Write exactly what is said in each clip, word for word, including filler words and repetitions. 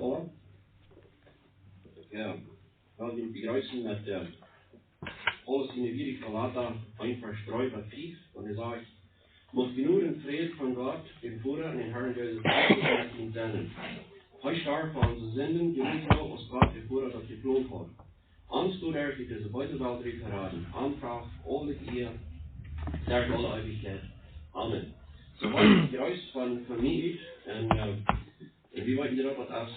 Ohr. Ja, lass mich begrüßen mit der Paulus in der Wierig Galata eins Vers drei bis fünf, und er sagt: Mucht Gnade und Friede von Gott, dem Vater und dem Herrn Jesus Christus, mit euch sein. Hee storf fa onse Sinden, jewant soo aus Gott de Voda daut jeplant haud. Ons doaderch ut dise beese Welt rut to raden, am Krauft aule Ea, derch aule Eewichkjeit. Amen. Soo waut de Gruss von, von mie ut. Un, äh, un wie weeten daut, daut es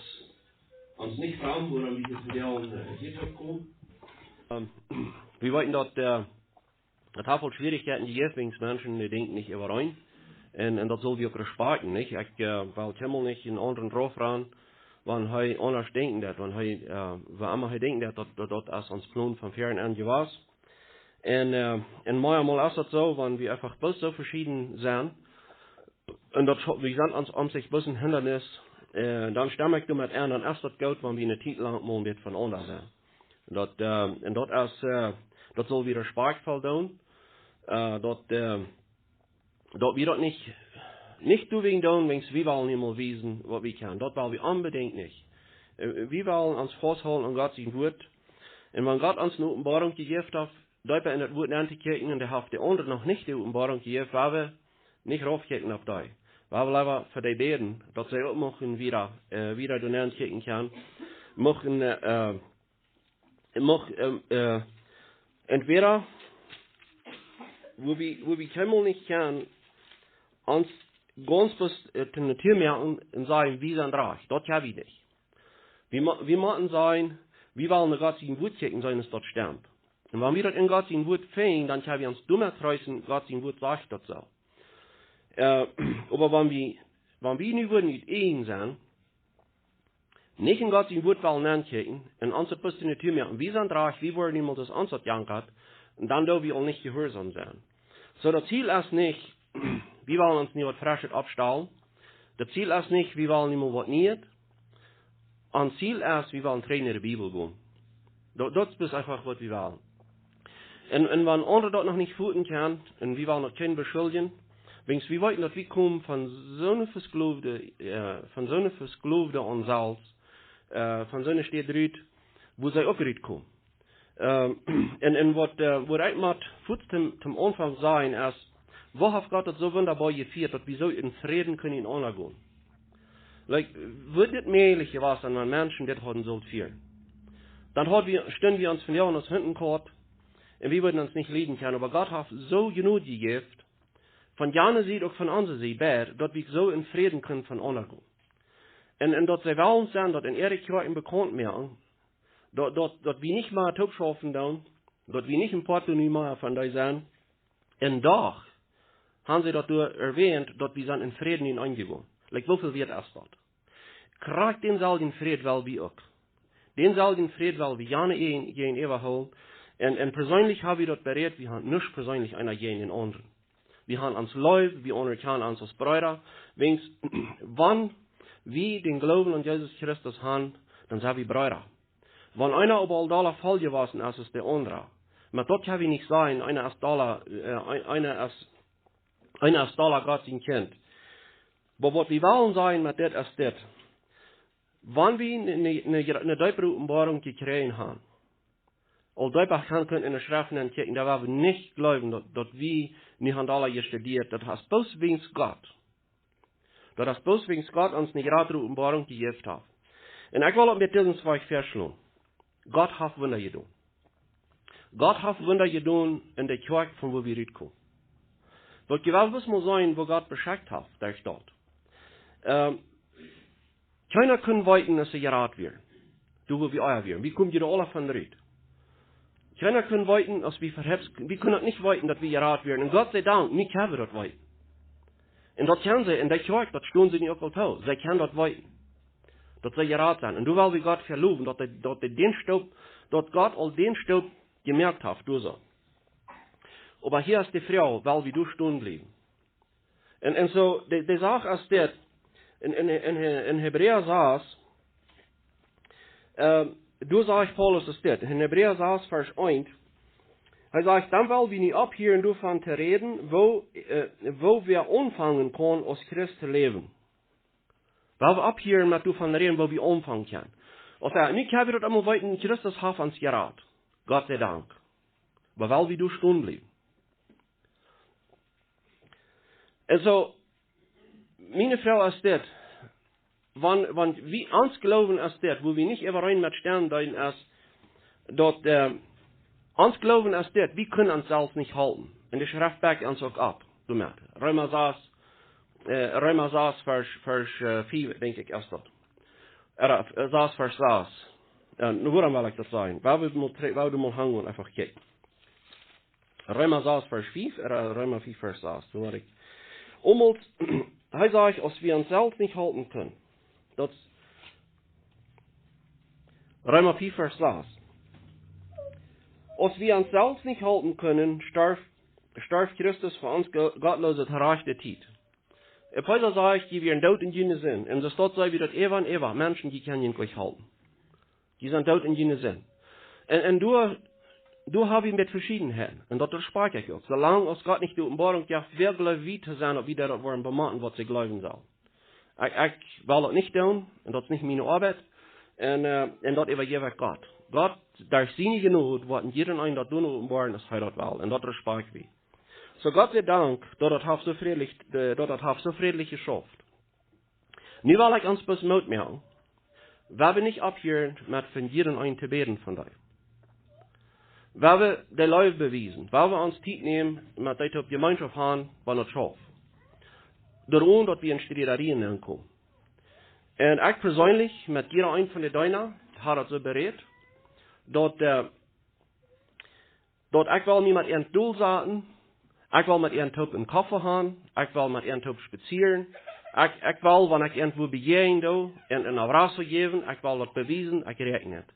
ons nich framd, wuarom wie hia vondoag, äh, hia toopkomen. Ähm, wie weeten daut, äh, daut haft väl Schwierichkjeiten jejäft, wäajen Menschen, dee denkjen nich äwareen. Un, un daut sell wie uk respekten, nich? Ekj, äh, well kjeenmol nich eenen aundren raufranen, wan hee aundasch denkjen deit, wan hee, äh, woo emma hee denkjen deit, daut, daut, daut es ons Plon von väaren aun jewast. Un, äh, un mau emol es daut soo, wan wie eefach bloos soo veschieden sent, un daut scho-, wie sent ons, aun sikj bloos een Hindanis, äh, dan stemm ekj doamet en, dan es daut goot, wan wie eene Tiet lang mol een bät von aundasch sent. Daut, äh, un daut es, äh, daut sell wie respektvoll doonen. Äh, daut, äh, daut wie daut nich, nich doawäajen doonen, wäajen wie wellen nu mol wiesen, waut wie kjennen. Daut well wie onbedinjt nich. Äh, wie wellen ons fausthoolen aun Gott sien Wort. Un wan Gott ons eene Openboarunk jejäft haft, deepa en daut Wort nenntokjikjen, un dee haft de aundre noch nich de Openboarunk jejäft, woa wie nich raufkjikjen opp dee. Woa wie leewa fa dee bäden, daut see uk muchten wieda, äh, wieda doa nenntokjikjen kjennen. Muchten, äh, äh, mucht, ähm, äh, entwäda, woo wie, woo wie kjeenmol nich kjennen, ons gaunz bloos, äh, to Natua moaken un sajen, wie sent rajcht. Daut kjenn wie nich. Wie mo-, wie motten sajen, wie wellen no Gott sien Wort kjikjen, seenen aus daut stemmt. Un wan wie daut en Gott sien Wort finjen, dan kjenn wie ons doamet treesten, Gott sien Wort sajcht daut soo. Äh, oba wan wie, wan wie nu wudden ut ieejnen sennen, nich en Gott sien Wort wellen nenkjikjen, un ons daut bloos to Natua moaken, wie sent rajcht, wie woaren niemols aus ons daut jankat, un dan doo wie aul nich jehuarsom sennen. Soo, daut Ziel es nich, wie wellen ons nu waut Freschet oppstalen. Daut Ziel es nich, wie wellen niemols waut Nieet. Ons Ziel es, wie wellen trigj no de Bibel gonen. Daut, daut es eefach, waut wie wellen. Un, un wan aundre daut noch nich foten kjennen, un wie wellen uk kjeen beschuldjen, wäajen wie weeten, daut wie komen von soone veskloowde, äh, von soone veskloowde Aunsätz, äh, von soone Städ rut, wua see uk rutkomen. Ähm, un, un waut, äh, waut ekj mott fuaz toom, toom Aunfank sajen es, woo haft Gott daut soo wundaboa jefieet, daut wie soo en Fräd kunnen unjagonen? Like, wudd dit mäajlich jewast sennen, wan Menschen dit hauden sullt fieren? Dan haud wie, stunden wie ons vondoag aus Hunt un Kaut, un wie wudden ons nich lieden kjennen, oba Gott haft soo Jnod jejäft, von jane Sied, uk von onse Sied, beid, daut wie soo en Fräd kunnen von unjagonen. Un, un daut see wellen sennen, daut en äare Kjoakjen bekaunt moaken, daut, daut, daut wie nich mea toopschaufen doonen, daut wie nich een Poat nu mea von dee sent. Un doch han see daut doa erwänt, daut wie sent en Fräd unjagonen. Like, woo väl wieet es daut? Krakjt dänselwjen Fräd well wie uk. Dänselwjen Fräd well wie jane jäajen-, jäajenäwa hoolen. Un, un perseenlich ha wie daut berät, wie han nuscht perseenlich eena jäajen dän aundren. Wie han ons leef, wie aunerkjanen ons aus Breeda. Wäajen, wan wie dän Gloowen aun Jesus Christus han, dan sent wie Breeda. Wan eena oba aul dolla voll jewast es aus de aundra, met daut kjenn wie nich sajen, eena es dolla, äh, een-, eena es, eena es dolla Gott sien Kjint. Oba waut wie wellen sajen met dit es dit. Wan wie ne, ne, ne, ne deepe Openboarunk jekjräajen han, aul deepa han kunnen en de Schreft nenkjikjen, dan woa wie nich jleewen, daut, daut wie nu han dolla jestudieet, daut es bloos wäajen Gott. Daut es bloos wäajen Gott ons ne jratre Openboarunk jejäft haft. Un ekj well daut met disen Wajch fastschlonen. Gott haft Wunda jedonen. Gott haft Wunda jedonen en de Kjoakj, von wua wie rutkomen. Daut jie bloos mol seenen, woo Gott beschekjt haft, derch daut. Ähm, kjeena kunn weeten, aus see jerat wieren. Doa, wua wie ea wieren. Wie komen hia aula von rut. Kjeena kunn weeten, aus wie vehipst, wie kunnen daut nich weeten, daut wie jerat wieren. Un Gott sie Dank, nu kjenn wie daut weeten. Un daut kjennen see, en de Kjoakj, daut stonen see nu uk aul too. See kjennen daut weeten. Daut see jerat sent. Un doa well wie Gott fa lowen, daut hee, daut hee dän Stoop, daut Gott aul dän Stoop jemoakt haft, doa soo. Oba hia es de Froag, well wie doa stonen bliewen? Un, un soo, de, de Sach es dit, en, en, en, en Hebräa sas, ähm, doa sajcht Paulus es dit, en Hebräa sas, Varsch eent, hee sajcht: Dan well wie nu opphieren doavon to räden, woo, äh, woo wie aunfangen kunnen aus Christen to läwen. Well wie opphieren met doavon räden, woo wie aunfangen kjennen. Aus hee, nu kjenn wie daut emol weeten, Christus haft ons jerat. Gott sie Dank. Oba well wie doa stonen bliewen. Un soo, miene Froag es dit. Wan, wan wie ons Gloowen es dit, woo wie nich äwareen met stemmen doonen, es daut, äh, ons Gloowen es dit, wie kjennen ons selfst nich halpen. Un de Schreft backt ons uk opp doamet. Reema sas, äh, Reema sas, Varsch, Varsch, äh, fief, denkj ekj, es daut. Ooda, äh, sas, Varsch sas. Äh, nu, wuarom well ekj daut sajen? Well wie mol tre-, well wie mol hangen un eefach kjikjen. Reema sas, Varsch fief, ooda Reema fief, Varsch sas. Doa haud ekj, ommels, hee sajcht, aus wie ons selfst nich halpen kjennen. Daut, Reema fief, Varsch sas. Aus wie ons selfst nich halpen kjennen, storf, storf Christus fa ons go-, gottloose, torajchte Tiet. Efeesa sajcht, jie wieren doot en june Sind. Un soo steit, soo wie daut äwa un äwa, Menschen, jie kjennen junt nich halpen. Jie sent doot en june Sind. Un, un doa, doa ha wie met Veschiedenheiten. Un daut respakjt ekj uk. Soo lang aus Gott nich de Openboarunk jeft, wäa jleew wie to sennen, daut wie daut woaren bemotten, waut see jleewen sellen. Ekj, ekj well daut nich doonen, un daut es nich miene Oabeit. Un, äh, un daut äwajeef ekj Gott. Gott, derch siene Jnod, woat en jieda eenen daut doonen openboaren, aus hee daut well. Un daut respakjt wie. Soo Gott sie Dank, daut daut haft soo frädlich, äh, daut daut haft soo frädlich jeschauft. Nu well ekj ons bloos Moot moaken. Wie woaren nich opphieren met fa jieda eenen to bäden vondoag. Wie woaren de Leew bewiesen. Wie woaren ons Tiet nämen, met dee toop Jemeenschoft haben, wan daut schauft. Doaromm, daut wie en Striederieen nenkomen. Un ekj perseenlich, met jieda eenen von de Deena, ha daut soo berät, daut, äh, daut ekj well mie met an dol saten, ekj well met an toop en Koffe gonen, ekj well met an toop spazieren, ekj, ekj well, wan ekj irjentwua bejäajen doo, an, an een abrazo jäwen, ekj well daut bewiesen, ekj räakjen et.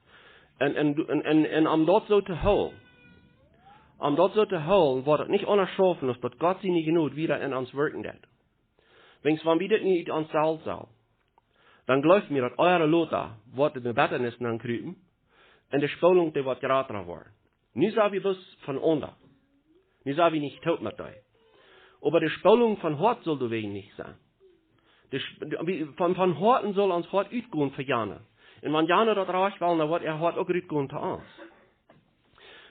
Un, un, un, un, un om daut soo to hoolen, om daut soo to hoolen, woat et nich aundasch schaufen, aus daut Gott siene Jnod wieda en ons wirkjen deit. Wiels wan wie dit nich ut ons selfst sellen, dan jleew mie, daut ea ooda lota woat de Bettanis aunkomen, un de Spolunk, dee woat jrata woaren. Nu sent wie bloos von aundre. Nu sent wie nich toop met dee. Oba de Spolunk von Hoat saul doawäajen nich sennen. De Sp-, de, wie, von, von Hoaten saul ons Hoat utgonen fa jane. Un wan jane daut rajcht wellen, dan woat äa Hoat uk utgonen to ons.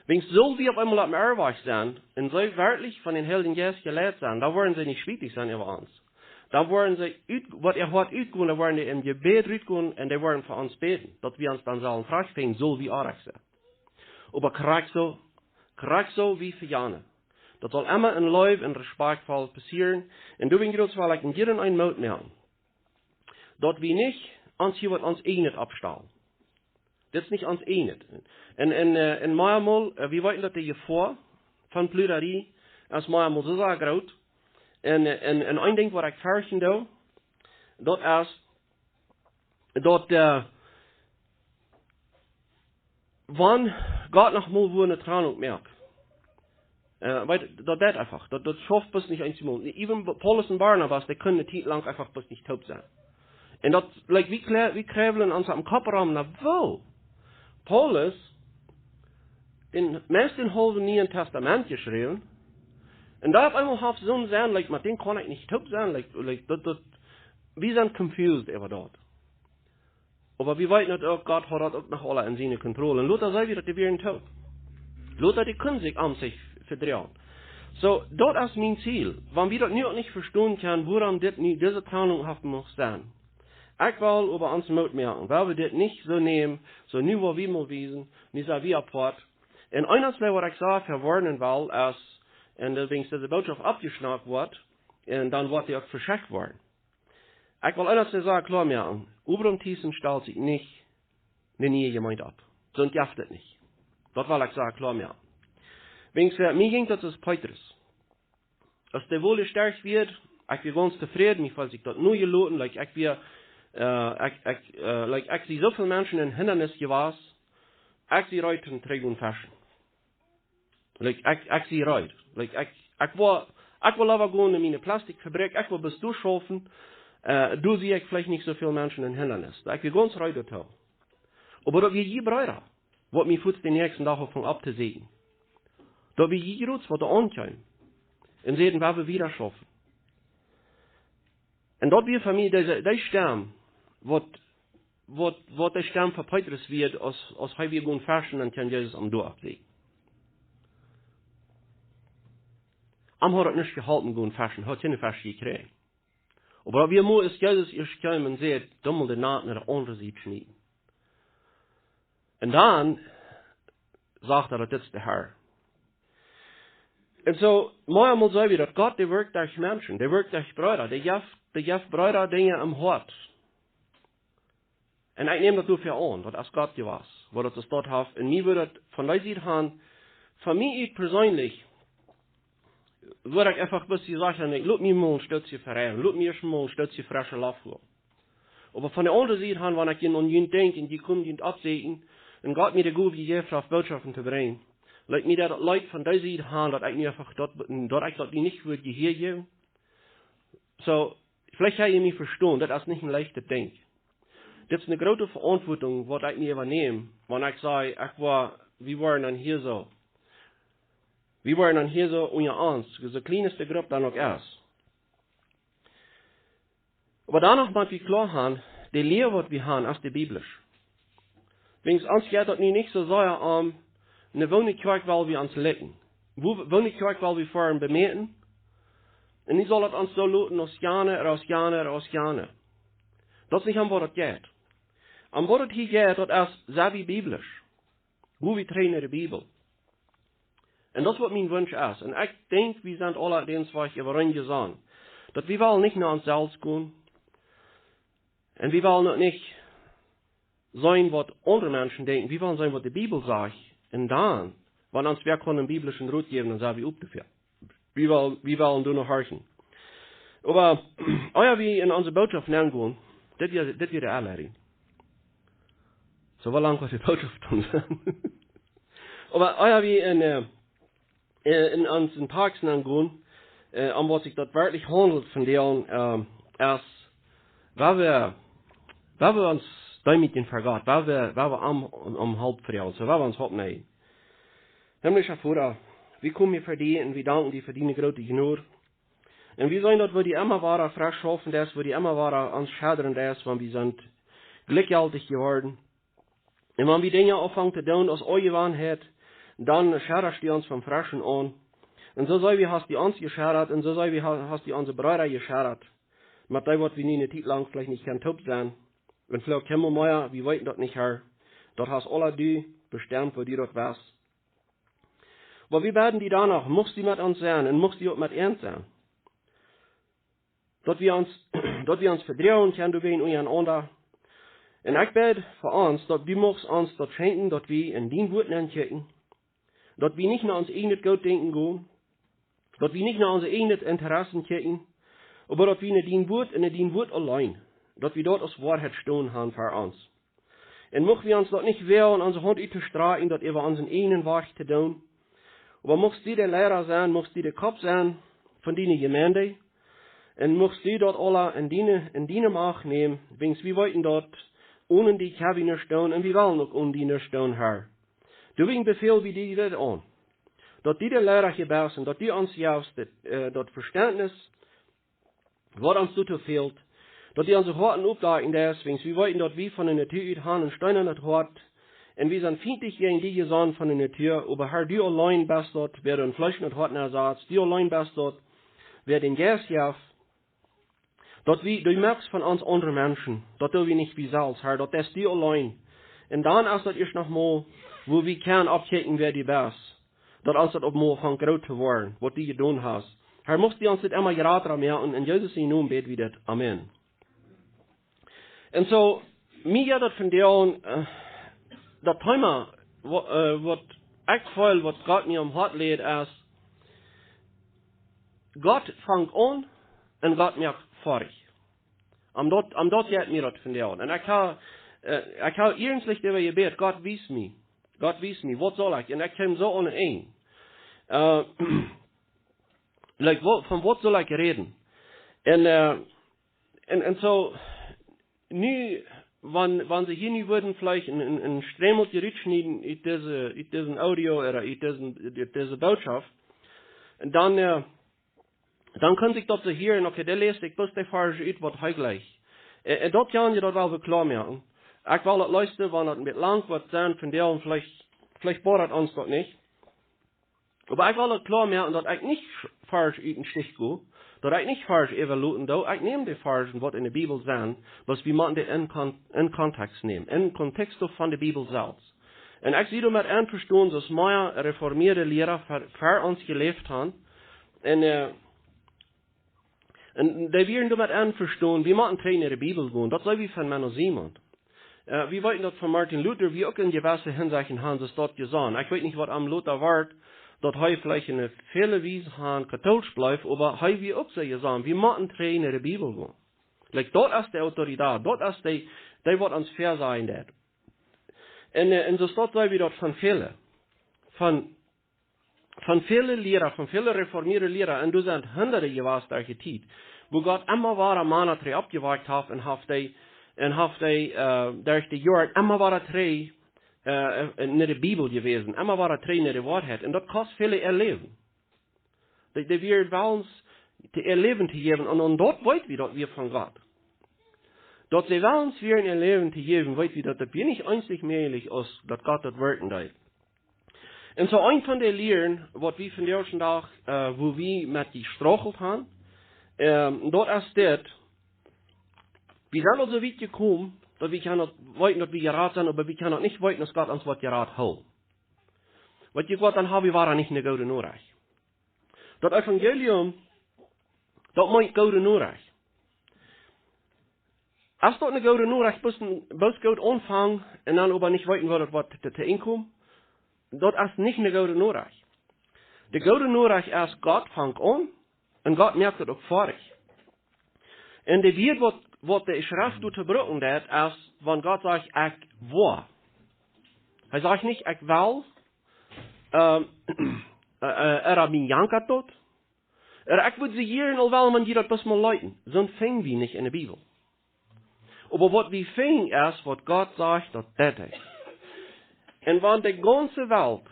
Wiels soo wie opp eemol oppem Erwach sent, un soo werkjlich von dän Heiljen Jeist jeleit sent, dan woaren see nich schwietich sennen äwa ons. Dan woaren see ut, waut äa Hoat utgonen, dan woaren dee em Jebäd utgonen un dee woaren fa ons bäden, daut wie ons dan sellen trajchtfinjen, soo wie oajch sent. Oba krakjt soo, krakjt soo wie fa jane. Daut saul emma en Leew un respektvoll passieren. Un doawäajen jrods well ekj en jieda eenen Moot moaken, daut wie nich ons hia waut ons eajnet oppstalen. Dit es nich ons eajnet. Un, un, äh, un meamol, äh, wie weeten, daut de Jefoa von Pludrerie es meamol soo sea groot. Un, äh, un, un een Dinkj, waut ekj ferchten doo, daut es, daut, äh, wan Gott noch mol wua eene Trennunk moakt. Äh, weet, daut deit eefach. Daut, daut schauft bloos nich eemol. Even Paulus un Barnabas, dee kunnen eene Tiet lang eefach bloos nich toop sennen. Un daut, like, wie kle-, wie kjrieen ons aum Kopp rom, na woo? Paulus, dän, meist dän haulwen Nieen Testament jeschräwen. Un doa opp eemol haft soon Senn, like, met dän kaun ekj nich toop sennen, like, like, daut, daut, wie sent confused äwa daut. Oba wie weeten daut uk, Gott haud daut uk noch aules en siene Kontroll. Un lota see wie daut dee wieren toop. Lota dee kunnen sikj aun sikj vedroagen. Soo, daut es mien Ziel. Wan wie daut nu uk nich vestonen kjennen, wuarom dit nu, dise Trennunk haft must sennen. Ekj well oba ons Moot moaken, wiels wie dit nich soo nämen, soo nu woa wie mol wiesen, nu sent wie apoat. Un eent waut ekj saj, vewoaren well, es, un daut wiels dise Bootschoft aufjeschnackt woat, un dan woat dee uk veschekjt woaren. Ekj well eent soo kloa moaken. Obram Thiessen stalt sikj nich ne niee Jemeent opp. Soont jeft et nich. Daut well ekj soo kloa moaken. Wiels, äh, mie jinkj daut aus Petrus. Aus de Wolkj stoakj wort, ekj wia gaunz tofräd, mie feeld sikj daut nu jeloten, like ekj wia, äh, ekj, ekj, äh, like ekj sie soo väl Menschen een Hindanis jewast, ekj sie reed toom trigj gonen feschen. Like, ekj, ekj sie reed. Like, ekj, ekj woa, ekj woa leewa gonen en miene Plastikfabrikj, ekj woa bloos doa schaufen, äh, doa sie ekj veleicht nich soo väl Menschen een Hindanis. Ekj wia gaunz reed doatoo. Oba daut wia jie Breeda, waut mie fuaz dän näakjsten Dach aunfungen opptosäden. Daut wia jie jrods, waut doa aunkjeem. Un säden, wie wellen wieda schaufen. Un daut wia fa mie dise, dee Stemm, waut, waut, waut de Stemm fa Petrus wia, aus, aus hee wia gonen feschen, dan kaun Jesus am doa oppwakjen. Am haud daut nich jeholpen gonen feschen, haud kjeene Fesch jekjräajen. Oba woo mol es Jesus ieescht jekomen un säd: "Doo mol de Naht no de aundre Sied schnieden." Un dan sach hee, daut dit es de Herr. Un soo, mau emol soo wia daut, Gott, dee wirkjt derch Menschen, dee wirkjt derch Breeda, dee jeft, dee jeft Breeda Dinja em Hoat. Un ekj näm daut doafäa aun, daut es Gott jewast, waut daut es daut haft. Un mie wudd daut von dee Sied han, von mie ut perseenlich, wudd ekj eefach bloos sajen: "Lot mie mol een Stootje vereien, lot mie ieescht mol een Stootje fresche Loft holen." Oba von de aundre Sied han, wan ekj hia aun junt denkj un hia kom junt oppsieekjen, un Gott mie de Gow jejäft haft, Botschaften to brinjen, lat mie daut leet von dee Sied han, daut ekj mie eefach daut, daut ekj daut nich wudd jehieet haben. Soo, veleicht ha jie mie vestonen, daut es nich een leichtet Dinkj. Dit es eene groote Veauntwuatunk, waut ekj mie äwanäm, wan ekj saj, ekj woa, wie woaren dan hia soo. Wie woaren dan hia soo unja ons, soo kjlien aus de Grupp dan uk es. Oba dan noch mott wie kloa han, de Lia, waut wie han, es de biblische. Wäajens ons jeit daut nu nich soo sea om, no woone Kjoakj well wie ons likjen, woo, woone Kjoakj well wie fa bemoakjen, un nu saul daut ons soo loten aus jane, aus jane, aus jane. Daut es nich om waut daut jeit. Om waut daut hia jeit, daut es, sent wie biblisch? Woo wie trigj no de Bibel? Un daut es waut mien Wunsch es. Un ekj denkj, wie sent aula eent, waut ekj äwa rein jeseenen, daut wie wellen nich no ons selfst gonen. Un wie wellen uk nich seenen, waut aundre Menschen denkjen. Wie wellen seenen, waut de Bibel sajcht. Un dan, wan ons wäa kaun eenen biblischen Rot jäwen, dan sent wie opp doafäa. Wie wellen, wie wellen doa no horchen. Oba, ea wie en onse Bootschoft nengonen, dit wia, dit wia de Enleidunk. Soo, woo lang woat de Bootschoft dan sennen? Oba, ea wie en, äh, äh, en onsen Tekst nengonen, äh, om waut sikj daut werkjlich haundelt vondoag, ähm, es, woo wie, woo wie ons deemootjen ver Gott, woo wie, woo wie om, om Help froagen, soo woo wie ons oppnämen. Himmlischa Voda, wie komen hia ver die un wie danken die fa diene groote Jnod. Un wie seenen daut, woo du emma wada fresch schaufen deist, woo du emma wada ons schedren deist, wan wie sent jlikjjeltich jeworden. Un wan wie Dinja aunfangen to doonen aus aule Jewanheit, dan schedast du ons von freschen aun. Un soo aus du hast ons jeschedat, un soo aus du ha-, hast du onse Breeda jeschedat, met dee waut wie nu eene Tiet lang veleicht nich kjennen toop sennen, un veleicht kjennen wie mea, wie weeten daut nich, Herr. Daut hast aula du bestemt, woo du daut west. Oba wie bäden die doano, muchst du met ons sennen un muchst du uk met an sennen. Daut wie ons, daut wie ons vedroagen kjennen, doawäajen unjarenaunda. Un ekj bäd fa ons, daut du muchst ons daut schenkjen, daut wie en dien Wuat nenkjikjen, daut wie nich no ons eejnet Goot denkjen gonen, daut wie nich no ons eejne Interessen kjikjen, oba daut wie no dien Wuat un no dien Wuat auleen, daut wie daut aus Woarheit stonen haben ver ons. Un mucht wie ons daut nich woagen, onse Haunt uttostrakjen, daut äwa onsen eejnen Wajch to doonen. Oba muchst du de Liera sennen, muchst du de Kopp sennen von diene Jemeent, un muchst du daut aula en diene, en diene Macht nämen, wäajens wie weeten daut, onen die kjenn wie nuscht doonen, un wie wellen uk onen die nuscht doonen, Herr. Doawäajen befäl wie die dit aun, daut du de Liera hia best un daut du ons jefst daut, äh, daut Vestentnis, waut ons doatoo fält, daut du onse Hoaten oppdakjen deist, wäajens wie weeten, daut wie von de Natua ut haben een steenanet Hoat, un wie sent fient jäajen die jesonnen von de Natua, oba Herr, du auleen best daut, wäa een fleeschnet Hoat nensaut, du auleen best daut, wäa dän Jeist jeft, daut wie, du moakst von ons aundre Menschen, daut doo wie nich wie selfst, Herr, daut es du auleen. Un dan es daut ieescht noch mol, woo wie kjennen oppkjikjen, wäa du best. Daut ons daut opp mol aunfangt groot to woaren, waut du jedonen hast. Herr, muchst du ons dit emma jrata moaken, en Jesus sienen Nomen bäd wie dit. Amen. Un soo, mie jeit daut vondoag, äh, daut Thema, wa-, äh, waut ekj feel, waut Gott mie aum Hoat lajcht, es, Gott fangt aun un Gott moakt foadich. Om daut, om daut jeit mie daut vondoag. Un ekj ha, äh, ekj ha iernstlich doaräwa jebät, Gott, wies mie. Gott, wies mie, waut saul ekj? Un ekj kjeem soo aun een Enj. Äh, like, wa-, von waut saul ekj räden? Un, äh, un, un soo, nu, wan, wan see hia nu wudden veleicht een, een, een Strämeltje rutschnieden ut dise, ut disen Audio ooda ut dise, ut dise Bootschoft, un dan, äh, dan kunn ekj daut soo hieren, okay, dee läst sikj bloos dee Varsch ut, waut hee jlikjt. Un, un daut kaun je daut wel kloa moaken. Ekj well daut lusten, wan daut een bät lang woat sennen von dee, un veleicht, veleicht boat daut ons daut nich. Oba ekj well daut kloa moaken, daut ekj nich Varsch ut dän Stich go, daut ekj nich Varsch äwaloten doo, ekj näm de Varsch, waut enne Bibel sent, bloos wie motten dee en Kon-, en Kontext nämen, en Kontext von de Bibel selfst. Un ekj sie doamet envestonen, daut mea reformieede Liera ver, ver ons jeläft haben. Un, äh, un dee wieren doamet envestonen, wie motten trigj no de Bibel gonen. Daut saj wie von Menno Simons. Äh, wie weeten daut von Martin Luther, wia uk en jewesse Hinsechten, haben see daut jeseenen. Ekj weet nich, waut am lota wort, daut hee veleicht en väle Wies han katholisch bleef, oba hee wia uk soo jeseenen, wie motten trigj no de Bibel gonen. Like, daut es de Autorität, daut es dee, dee waut ons väasajen deit. Un, äh, un soo saj wie daut von väle. Von, von väle Liera, von väle reformieede Liera, un doa sent hunderte jewast derch de Tiet, wua Gott emma wada Mana trigj oppjewakjt haft un haft dee, un haft dee, äh, derch de Joaren emma wada trigj, äh, no de Bibel jewast, emma wada trigj no de Woarheit. Un daut kost väle äa Läwen. Dee, dee wieren wellens äa Läwen to jäwen, un, un daut weet wie, daut wia von Gott. Daut see wellens wieren äa Läwen to jäwen, weet wie, daut daut wia nich eensich mäajlich, aus daut Gott daut werkjen deed. Un soo eent von de Lieren, waut wie vondoag dän Dach, äh, wua wie met jestruggelt haben, ähm, daut es dit, wie sent aul soo wiet jekomen, daut wie kjennen daut weeten, daut wie jerat sent, oba wie kjennen daut nich weeten, aus Gott ons woat jerat hoolen. Weet jie waut, dan hab wie wada nich ne goode Norecht. Daut Evangelium, daut meent goode Norecht. Aus daut ne goode Norecht, bloos, bloos goot aunfangen un dan oba nich weeten, woo daut woat to, to enkomen, daut es nich ne goode Norecht. De goode Norecht es, Gott fangt aun un Gott moakt daut uk foadich. Un de Wieed, waut, waut de Schreft doa to brucken deit, es, wan Gott sajcht, ekj woa. Hee sajcht nich, ekj well, ähm, äh, äh, ooda mie jankat daut. Ooda ekj wudd see hia aul well, wan jie daut bloos mol leeten. Soo finj wie nich enne Bibel. Oba waut wie finjen es, waut Gott sajcht, daut deit hee. Un wan de gaunze Welt,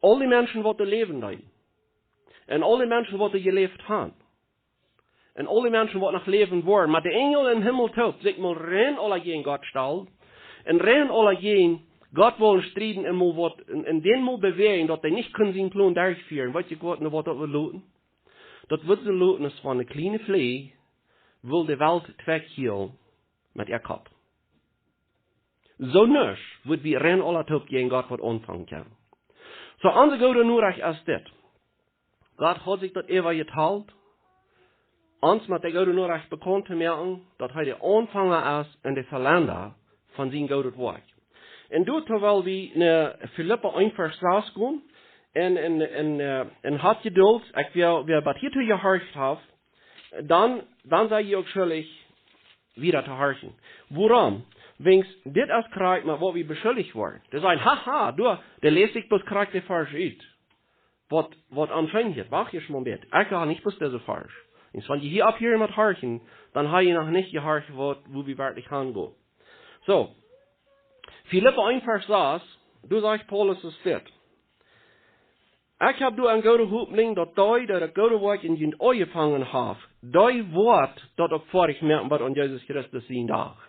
aul de Menschen, waut doa läwen deeden, un aul de Menschen, waut doa jeläft haben, un aul de Menschen, waut noch läwen woaren, met de Enjel em Himmel toop, sikj mol rein aula jäajen Gott stalen, un rein aula jäajen Gott wellen strieden un mol waut, un, un dän mol bewäajen, daut dee nich kjennen sienen Plon derchfieren. Weet jie waut, no waut daut wudd luten? Daut wudd soo luten, aus wan ne kjliene Fleeg wull de Welt tweihielen met äa Kopp. Soo nuscht wudd wie rein aula toop jäajen Gott waut aunfangen kjennen. Soo, onse goode Norecht es dit. Gott haft sikj daut äwa jetalt, ons met de goode Norecht bekaunt to moaken, daut hee de Aunfanga es un de Vollenda von sien goodet Woakj. Un doatoo well wie no Filippa eent Varsch sas gonen, un, un, un, äh, un haft Jedult, ekj well, wäa bat hia too jehorcht haft, dan, dan sie jie uk schuldich, wieda to horchen. Wuarom? Wiels dit es krakjt met waut wie beschuldicht woaren. Dee sajen, haha, du, dee läst sikj bloos krakjt de Varsch ut, waut, waut aunfangt hia, wacht jie mol bät. Ekj hab nich bloos dise Varsch. Un wan jie hia opphieren met horchen, dan hab jie noch nich jehorcht, waut, wua wie werkjlich hangonen. Soo, Filippa eent Varsch sas, doa sajcht Paulus es dit: Ekj hab doa eene goode Hopninj, daut dee, dee daut goode Woakj en junt aunjefongen haft, dee woat daut uk foadich moaken bat aun Jesus Christus sien Dach.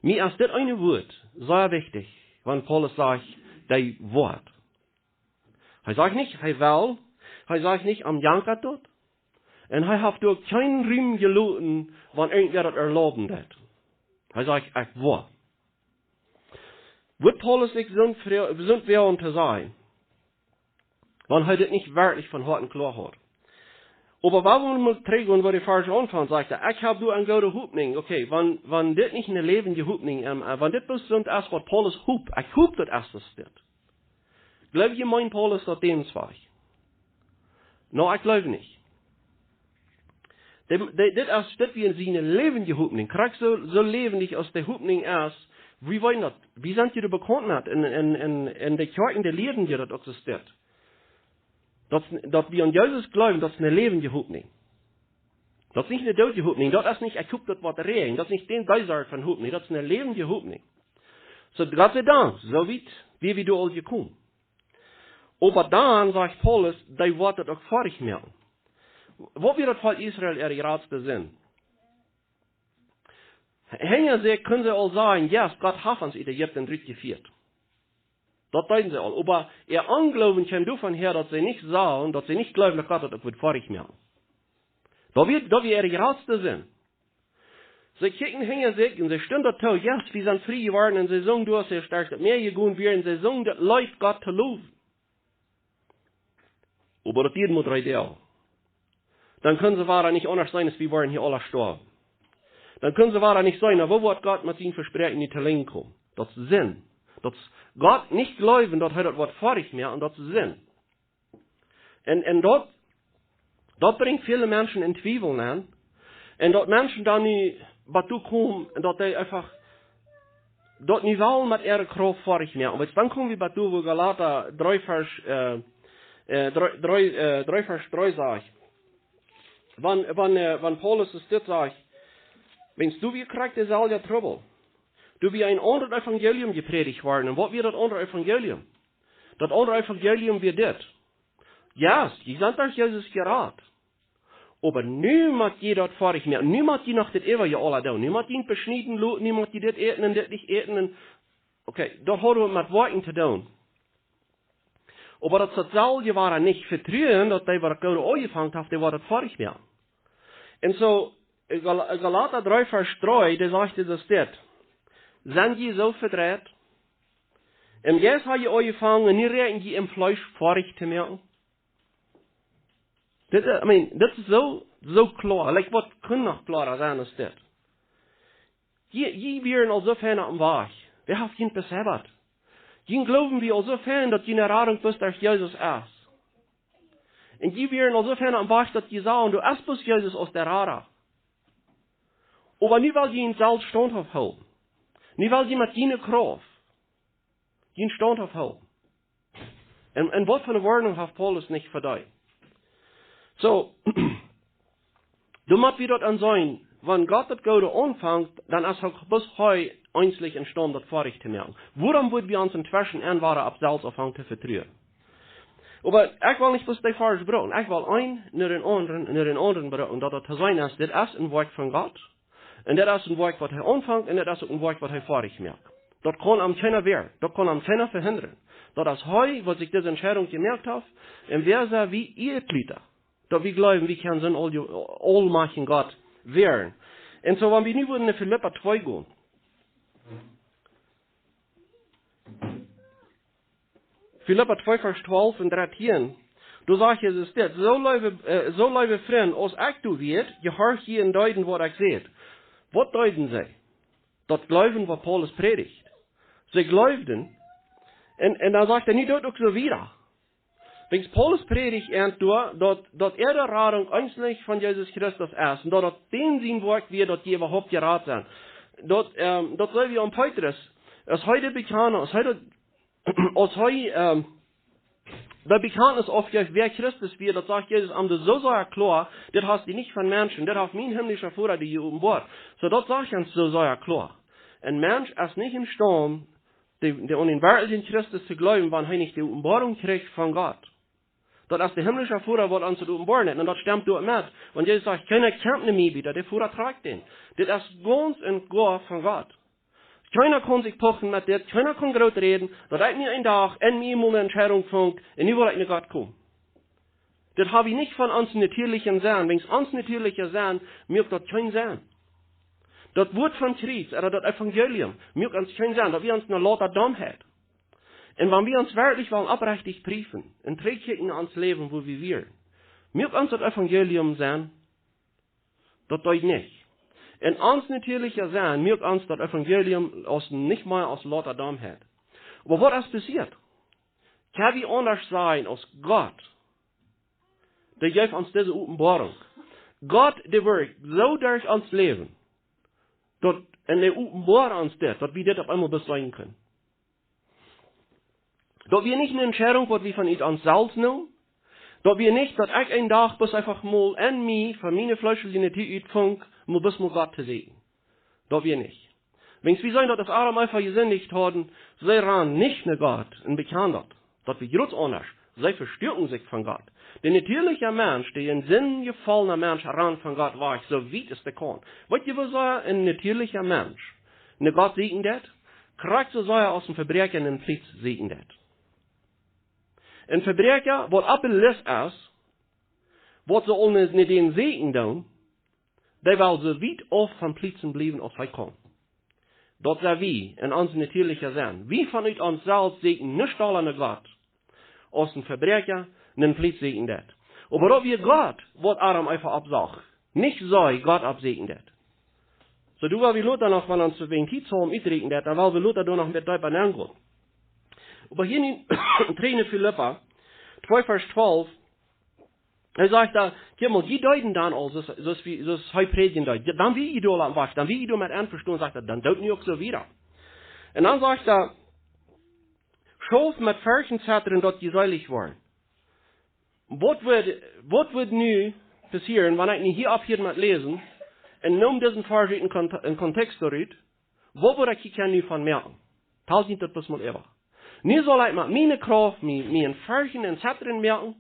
Mie es dit eene Wuat sea wichtich, wan Paulus sajcht, dee woat. Hee sajcht nich, hee well, hee sajcht nich, am jankat daut. Un hee haft doa kjeenen Rum jeloten, wan irjentwäa daut erlauben deit. Hee sajcht, ekj woa. Wudd Paulus sikj soont fro-, soont wäajen to sajen, wan hee dit nich werkjlich von Hoaten kloa haud? Oba wan wie mol trigjgonen, wua de Varsch aunfangt, sajcht hee, ekj hab doa eene goode Hopninj. Okay, wan, wan dit nich eene läwendje Hopninj, ähm, äh, wan dit bloos soont es, waut Paulus hopt, ekj hop, daut es daut dit. Jleew jie, meent Paulus daut dän Wajch? No, ekj jleew nich. Dit, dit, dit es, dit wia siene läwendje Hopninj. Krakjt soo, soo läwendich aus de Hopninj es, wie weeten daut, wie sent jie doa bekaunt met, en, en, en, en de Kjoakjen, dee lieren jie daut uk soo steit. Daut, daut wie aun Jesus jleewen, daut es eene läwendje Hopninj. Daut es nich eene doodje Hopninj, daut es nich, ekj hop daut woat räajnen, daut es nich dee, dee Sort von Hopninj, daut es eene läwendje Hopninj. Soo, Gott sie Dank, soo wiet wia wie doa aul jekomen. Oba dan sajcht Paulus, dee woat daut uk foadich moaken. Waut wia daut Volkj Israel äare jratste Sind? Hinja sikj kunnen see aul sajen: "Yes, Gott haft ons ut Ägipten rutjefieet." Daut deeden see aul. Oba äa Ongloowen kjeem doavon häa, daut see nich sagen, daut see nich jleewden, daut Gott daut uk wudd foadich moaken. Daut wia, daut wia äare jratste Sind. See kjikjten hinja sikj un see stunden doatoo: "Yes, wie sent frie jeworden." Un see sungen doa, see stark daut Mäa jegonen wieren, un see sungen daut Leet, Gott to lowen. Oba daut dieed mau dree Doag. Dan kunnen see wada nich aundasch seenen, aus: "Wie woaren hia aula stoawen." Dan kunnen see wada nich seenen, woo woat Gott met sien Vespräakjen nich to lenjd komen. Daut es Sind. Daut es Gott nich jleewen, daut hee daut woat foadich moaken, un daut es Sind. Un, un daut, daut brinjt väle Menschen en Twiewel aun. Un daut Menschen dan nich bat doa komen un daut dee eefach daut nich wellen met äare Krauft foadich moaken. Oba dan komen wie bat doa, woo Galata dree Varsch, äh, äh, dree, dree, äh, dree Varsch dree sajcht. Wan, wan, äh, wan Paulus es dit sajcht: "Wan du wia krakjt deeselwja Trubbel, du wia een aundret Evangelium jeprädicht worden." Un waut wia daut aundre Evangelium? Daut aundre Evangelium wia dit: "Yes, jie sent derch Jesus jerat. Oba nu mott jie daut foadich moaken. Nu mott jie noch dit äwaje aula doonen. Nu mott jie beschnieden loten, nu mott jie dit äten un dit nich äten." Un, okay, daut haud waut met Woakjen to doonen. Oba daut es daut selwje, wua wie nich vetruen, daut dee, waut daut Goode aunjefongen haft, dee woat daut foadich moaken. Un soo, Gal-, Galata dree Varsch dree, dee sajcht, daut es dit: "Sent jie soo vedreit? Em Jeist ha jie aunjefongen, nu räakjen jie em Fleesch foadich to moaken?" Dit, äh, I mean, dit es soo, soo kloa. Like, waut kunn noch kloara sennen aus dit? Jie, jie wieren aul soo fein oppem Wajch. Wäa haft junt besebbat? Jun Gloowen wia aul soo fein, daut june Radunk bloos derch Jesus es. Un jie wieren aul soo fein oppem Wajch, daut jie sagen: "Du hast bloos Jesus aus de Rada." Oba nu well jie junt selfst staundhauft hoolen. Nu well jie met june Krauft junt staundhauft hoolen. Un, un waut fa eene Woarnunk haft Paulus nich fa dee? Soo, doa mott wie daut aun seenen, wan Gott daut Goode aunfangt, dan es hee bloos hee eensich em Staund daut foadich to moaken. Wuarom wudd wie ons entweschen aunwoaren, opp selfst aunfangen to vetruen? Oba ekj well nich bloos dee Varsch brucken, ekj well eenen no dän aundren, no dän aundren brucken, daut daut to seenen es, dit es een Woakj von Gott. Un dit es een Woakj, waut hee aunfangt, un dit es uk een Woakj, waut hee foadich moakt. Daut kaun am kjeena wäaren, daut kaun am kjeena vehindren. Daut es hee, waut sikj dise Entscheidunk jemoakt haft, un wie sent, wie Ieedlieda, daut wie jleewen, wie kjennen sien aul-, aulmajchtjen Gott wäaren. Un soo, wan wie nu wudden en Filippa twee gonen. Filippa twee, Varsch twalf un dartieen. Doa sajcht Jesus dit: "Soo leewe, äh, soo leewe Frind, aus ekj doa wia, jehorcht jie un deeden, waut ekj säd." Waut deeden see? Daut jleewen, waut Paulus prädicht. See jleewden. Un, un dan sajcht hee: "Nu doot uk soo wieda." Wiels Paulus prädicht an doa, daut, daut äare Radunk eensich von Jesus Christus es. Un daut daut dän sien Woakj wia, daut dee äwahaupt jerat sent. Daut, ähm, daut seenen wie aun Petrus. Aus hee de Bekjana, aus hee daut aus hee, ähm, daut Bekjantnis aufjeef, wäa Christus wia, daut sajcht Jesus am doa soo sea kloa: "Dit hast du nich von Menschen, dit haft mien himlischa Voda die jeopenboat." Soo, daut sajcht ons soo sea kloa. Een Mensch es nich em Staund, de, de aun dän werkjlichen Christus to jleewen, wan hee nich de Openboarunk kjricht von Gott. Daut es de himlischa Voda, waut ons daut openboaren deit. Un daut stemt doa met. Wan Jesus sajcht: "Kjeena kjemt no mie, bat de Voda trakjt dän." Dit es gaunz un goa von Gott. Kjeena kaun sikj puchen met dit, kjeena kaun groot räden, daut ekj mie een Dach en mie mol ne Entscheidunk funk, un nu well ekj no Gott komen. Dit hab wie nich von ons natieelichen Senn, wiels ons natieelichen Senn muak daut kjeen Senn. Daut Wuat von Christus, ooda daut Evangelium, muak ons kjeen Senn, daut wia ons ne lauta Domheit. Un wan wie ons werkjlich wellen oprechtich priefen un trigjkjikjen no ons Läwen, woo wie wieren, muak ons daut Evangelium Senn? Daut deed nich. Un ons natieelichen Senn muak ons daut Evangelium aus, nich mea aus lauta Domheit. Oba waut es passieet? Kjenn wie aundasch sennen aus Gott? Dee jeef ons dise Openboarunk. Gott, dee wirkjt soo derch ons Läwen, daut, un dee openboat ons dit, daut wie dit opp eemol beseenen kjennen. Daut wia nich ne Entscheidunk, waut wie von ut ons selfst neemen. Daut wia nich, daut ekj een Dach bloos eefach mol en mie, von miene fleeschelje Natua ut funk, mol bloos mol Gott to sieekjen. Daut wia nich. Wiels wie seenen, daut aus Adam un Eva jesindicht hauden, see randen nich no Gott un bekjanden daut. Daut wia gaunz aundasch. See vestuaken sikj von Gott. De natieelja Mensch, de en Sind jefolna Mensch, rant von Gott wajch, soo wiet aus dee kunn. Weet jie, woo soo een natieelja Mensch no Gott sieekjen deit? Krakjt soo sea aus een Vebräakja een Pliez sieekjen deit. Een Vebräakja, waut opp de List es, waut see aul nich, nich dän sieekjen doonen, dee well soo wiet auf von Pliezen bliewen aus hee kaun. Daut sent wie en ons natieelja Senn. Wie von ons selfst sieekjen nich aul no Gott, aus een Vebräakja een Pliez sieekjen deit. Oba daut wia Gott, waut Adam eefach oppsocht. Nich see Gott oppsieekjen deit. Soo, doa well wie lota noch, wan ons wäajen Tiet soo uträakjnen deit, dan well wie lota doa noch een bät deepa nengonen. Oba hia en, trigj no Filippa twee Varsch twalf, hee sajcht doa: "Kjikj mol, jie deeden dan aul, soo, soo aus wie, soo aus hee prädjen deed. Dan wia jie doa aul aum Wajch, dan wia jie doa met envestonen", sajcht hee, "dan doot nu uk soo wieda." Un dan sajcht hee: "Schauft met Fercht un Zettren, daut jie seelich woaren." Waut woat, waut woat nu passieren, wan ekj nu hia opphieren met läsen un neem disen Varsch ut een Kont-, een Kontext doarut? Waut woat ekj hia nu von moakjen? Tal sien daut bloos mol äwa. Nu saul ekj met miene Krauft, mie, mie en Fercht un Zettren moakjen.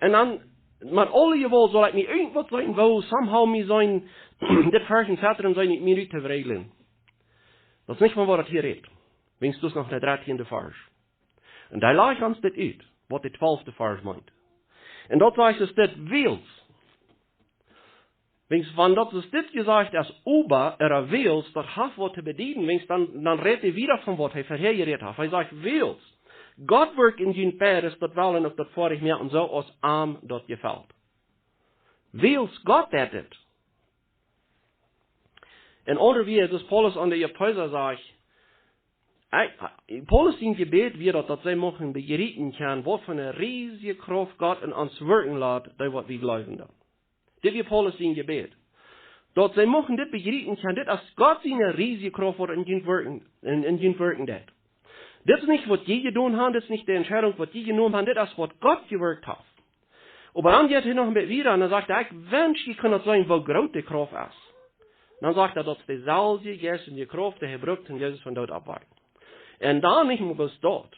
Un dan, met aule Jewault saul ekj mie irjentwaut seenen, woo somehow mie seenen, dit Fercht un Zettren seenen, mie nu to wräajlen. Daut es nich von waut daut hia rät. Wiels daut es noch de dartieende Varsch. Un hee lajcht ons dit ut, waut de twalfte Varsch meent. Un daut sajcht es dit: "Wiels." Wiels, wan daut es dit jesajcht es, "oba", ooda "wiels", daut haft waut to bedieden, wiels dan, dan rät hee wieda von waut hee verhäa jerät haft. Hee sajcht: "Wiels Gott wirkjt en junt beides, daut Wellen uk daut Foadich moaken, soo aus am daut jefelt." Wiels Gott deit dit. En aundre Wieed, aus Paulus aun de Efeesa sajcht, hee, Paulus sien Jebäd wia daut, daut see muchten bejriepen kjennen, waut fa eene riesje Krauft Gott en ons wirkjen lat, dee waut wie jleewen dan. Dit wia Paulus sien Jebäd. Daut see muchten dit bejriepen kjennen, dit es Gott siene riesje Krauft, waut en junt wirkjen, en, en junt wirkjen deit. Dit es nich waut jie jedonen haben, dit es nich de Entscheidunk waut jie jenomen haben, dit es waut Gott jewirkjt haft. Oba dan jeit hee noch een bät wieda un dan sajcht hee: "Ekj wensch, jie kunnen daut seenen, woo groot de Krauft es." Dan sajcht hee: "Daut es deeselwje Jeist un de Krauft, dee hee brukt, toom Jesus vom Doot oppwakjen." Un dan nich mol bloos daut.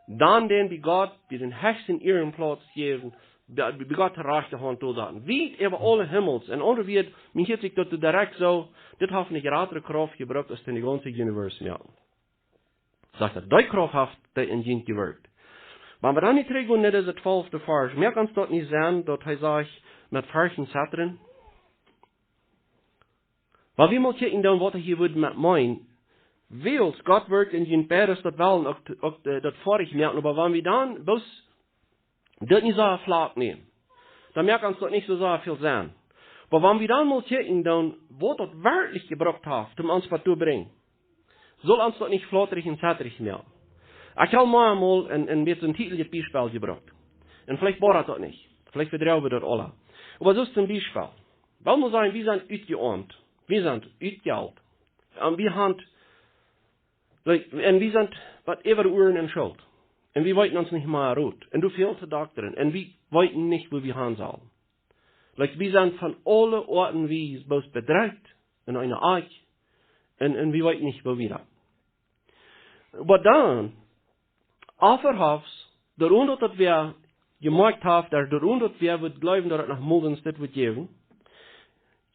Dan dän bie Gott, bie dän hechsten Ierenplauz jäwen, bie, bie Gott de rajchte Haunt doa saten. Wiet äwa aule Himmels. En aundre Wieed, mie hieet sikj daut direkt soo, dit haft eene jratre Krauft jebrukt, aus de gaunze Universe moaken. Sajcht hee, dee Krauft haft dee en junt jewirkjt. Oba wan wie dan nu trigjgonen no disen twalften Varsch, moakt ons daut nich Senn, daut hee sajcht, met Fercht un Zettren? Wan wie mol kjikjen dan, waut hee hia wudd met meenen: "Wiels Gott wirkjt en junt beides, daut Wellen uk, uk, äh, daut Foadich moaken", oba wan wie dan bloos daut nich soo flach nämen, dan moakt ons daut nich soo sea väl Senn. Oba wan wie dan mol kjikjen dan, waut daut werkjlich jebrukt haft, om ons waut to brinjen, saul ons daut nich flautrich un zettrich moaken. Ekj hab mol, mol een, een bät een Titel, dit Biespel jebrukt. Un veleicht woat daut nich. Veleicht vedroagen wie daut aule. Oba soo aus toom Biespel. Well wie sajen, wie sent utjeoamt. Wie sent utjeelt. Un wie haben, like, un wie sent waut äwa de Uaren en Schult. Un wie weeten ons nich mea Rot. Un doa fält de Dokta. Un wie weeten nich, wua wie han sellen. Like, wie sent von aule Oaten wie bloos bedrekjt, en eene Akj, un, un wie weeten nich, wua wie dan. Oba dan, onverhofts, doaromm daut wäa jemoakjt haft, doaromm daut wäa wudd jleewen, daut et noch mol dit wudd jäwen,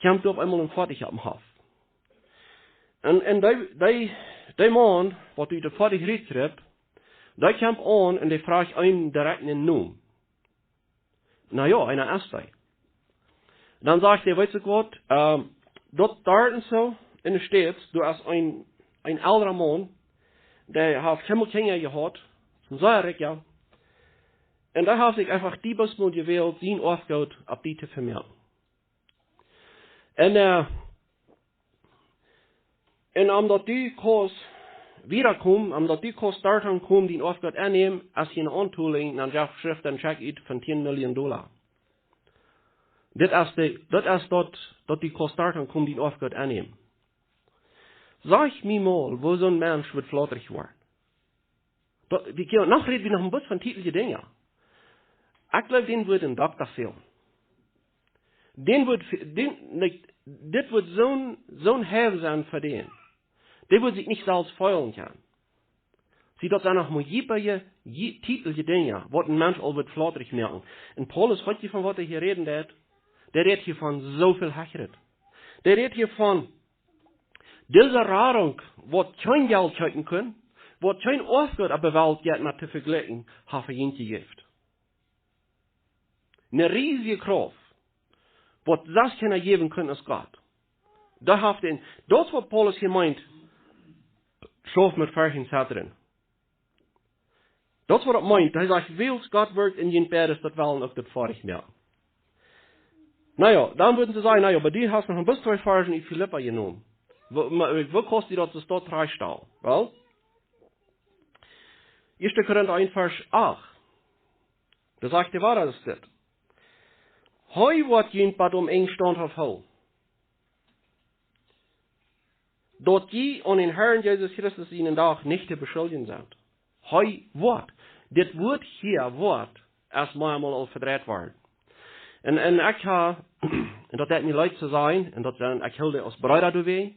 kjemt opp eemol een Foatich opp dän Hoff. Un, un dee, dee, dee Maun, waut ut daut Foatich rutkjriept, dee kjemt aun un dee froagt am direkt no dän Nomen. Na jo, eena es dee. Dan sajcht hee: "Weetst du waut, ähm, daut doa un soo en de States, doa es een, een elra Maun, dee haft kjeenmol Kjinja jehaut, es een sea rikja, un dee haft sikj eefach die bloos mol jewält, sien Oafgoot opp die to vemoaken. Un, äh, un om daut du kaust wieda komen, om daut du kaust doatoo komen, dien Oafgoot aunnämen, aus du eene Auntolinj, dan jeef, schrift een Scheck ut von tieen Million Dolla. Dit es de, dit es daut, daut du kaust doatoo komen, dien Oafgoot aunnämen." Saj mie mol, woo soon Mensch wudd flautrich woaren. Daut, wie kjennen, noch räden wie noch een bät von tietelje Dinja. Ekj jleew, dän wudd een Dokta fälen. Dän wudd, dän, like, dit wudd soon, soon Heil sennen fa dän. Dee wudd sikj nich selfst heelen kjennen. See, daut sent noch mau jiepelje, jie-, tietelje Dinja, waut een Mensch aul woat flattrich moaken. Un Paulus, weet jie von waut hee hia räden deit? Dee rät hia von soo väl Hechret. Dee rät hia von dise Radunk, waut kjeen Jelt kjeepen kunn, waut kjeen Oafgoot opp de Welt jeit met to vejlikjen, haft hee junt jejäft. Eene riesje Krauft, waut selfst kjeena jäwen kunn aus Gott. Daut haft een, daut es waut Paulus hia meent, schauft met Fercht un Zetren. Daut es waut daut meent. Hee sajcht, wiels Gott wirkjt en junt beides, daut Wellen uk daut Foadich moaken. Na jo, dan wudden see sajen, na jo, oba du hast noch een bät twee Varsch ut Filippa jenomen. Woo, ma-, woo kaust du daut soo trajchtstalen? Well, Ieeschte Korinta eent Varsch acht. Doa sajcht hee wada, daut es dit: Hee woat junt bat om Enj staundhauft hoolen, daut jie aun dän Herrn Jesus Christus sienen Dach nich to beschuljen sent. Hee woat. Dit Wuat hia, woat, es meamol aul vedreit worden. Un, un ekj ha, un daut deit mie leet to sajen, un daut sent, ekj hool dee aus Breeda doawäajen.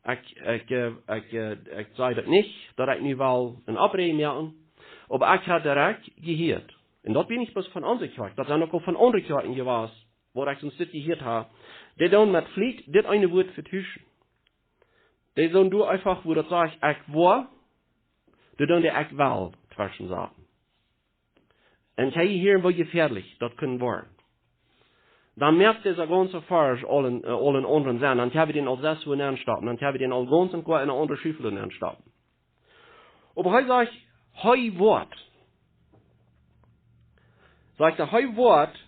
Ekj, ekj, äh, ekj, äh, ekj saj daut nich, daut ekj nu well eene Aufräajunk moaken, oba ekj ha daut rajcht jehieet. Un daut wia nich bloos von onse Kjoakj, daut sent uk aul von aundre Kjoakjen jewast, wua ekj soont dit jehieet ha. Dee doonen met Fliet dit eene Wuat vetuschen. Dee doonen doa eefach, wua daut sajcht, ekj woa, dee doonen dee ekj well tweschen saten. Un hia, hia, woo jefäadlich daut kunn woaren. Dan moakt dise gaunze Varsch aul een, äh, aul een aundren Senn. Dan hab wie dän aul sest wua nenstoppen. Dan hab wie dän aul gaunz un goa en eene aundre Schufflod nenstoppen. Oba hee sajcht, hee woat. Sajcht hee, hee woat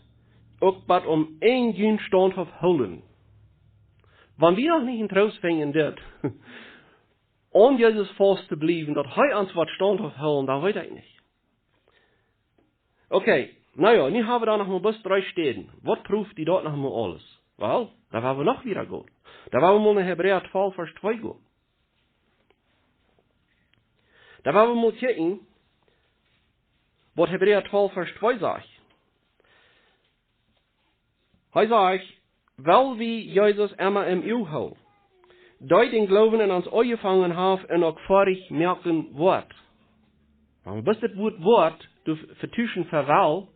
uk bat om Enj junt staundhauft hoolen. Wan wie noch nich een Troost finjen dit, aun Jesus faust to bliewen, daut hee ons woat staundhauft hoolen, dan weet ekj nich. Okay, na jo, nu hab wie doa noch mau bloos dree Städen. Waut proowt dee daut noch mau aules? Well, doa woa wie noch wieda gonen. Doa woa wie mau no Hebräa twalf Varsch twee gonen. Doa woa wie mau kjikjen, waut Hebräa twalf Varsch twee sajcht. Hee sajcht, wiels wie Jesus emma em Uag hoolen, dee dän Gloowen en ons aunjefongen haft un uk foadich moaken woat. Wan wie bloos dit Wuat woat doa vetuschen fa well,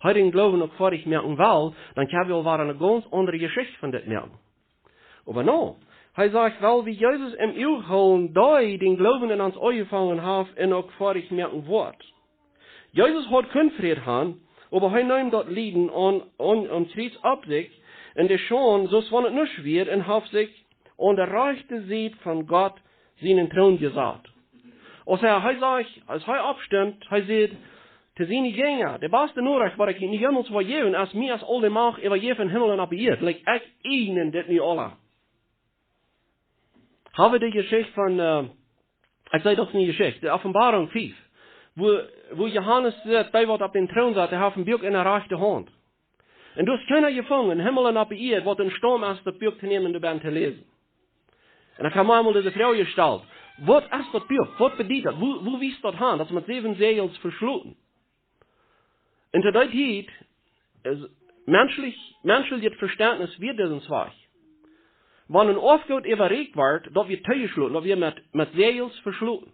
hee dän Gloowen uk foadich moaken well, dan kjenn wie aul wada eene gaunz aundre Jeschicht von dit moaken. Oba no, hee sajcht, wiels wie Jesus em Uag hoolen, dee dän Gloowen en ons aunjefongen haft un uk foadich moaken woat. Jesus haud kunnen Fräd han, oba hee neem daut Lieden aun, aun, aum Kjriez opp sikj, un de Schaund, soo aus wan et nuscht wia, un haft sikj aun de rajchte Sied von Gott sienen Troon jesat. Aus hee, hee sajcht, aus hee oppstunt, hee säd to siene Jinja: De baste Norecht, waut ekj junt jemols woa jäwen, es, mie es aul de Macht äwajäft em Himmel un opp de Ieed. Like, ekj ieejne dit nu aula. Hab wie de Jeschicht von, äh, ekj saj daut es eene Jeschicht, de Openboarunk fief, wua, wua Johanes sajcht, dee waut opp dän Troon sat, dee haft een Buak en de rajchte Haunt. Un doa es kjeena jefungen, em Himmel un opp de Ieed, waut em Staut es daut Buak to nämen un doabennen to läsen. Un ekj hab mie eemol dise Froag jestalt: Waut es daut Buak? Waut bediet daut? Wua, wua wiest daut han? Daut es met säwen Säajels veschloten. Un to dee Tiet es menschlich, menschlichet Vestentnis wia dit een Zwakj. Wan een Oafgoot äwarekjt wort, daut wia toojeschloten, daut wia met, met Säajels veschloten.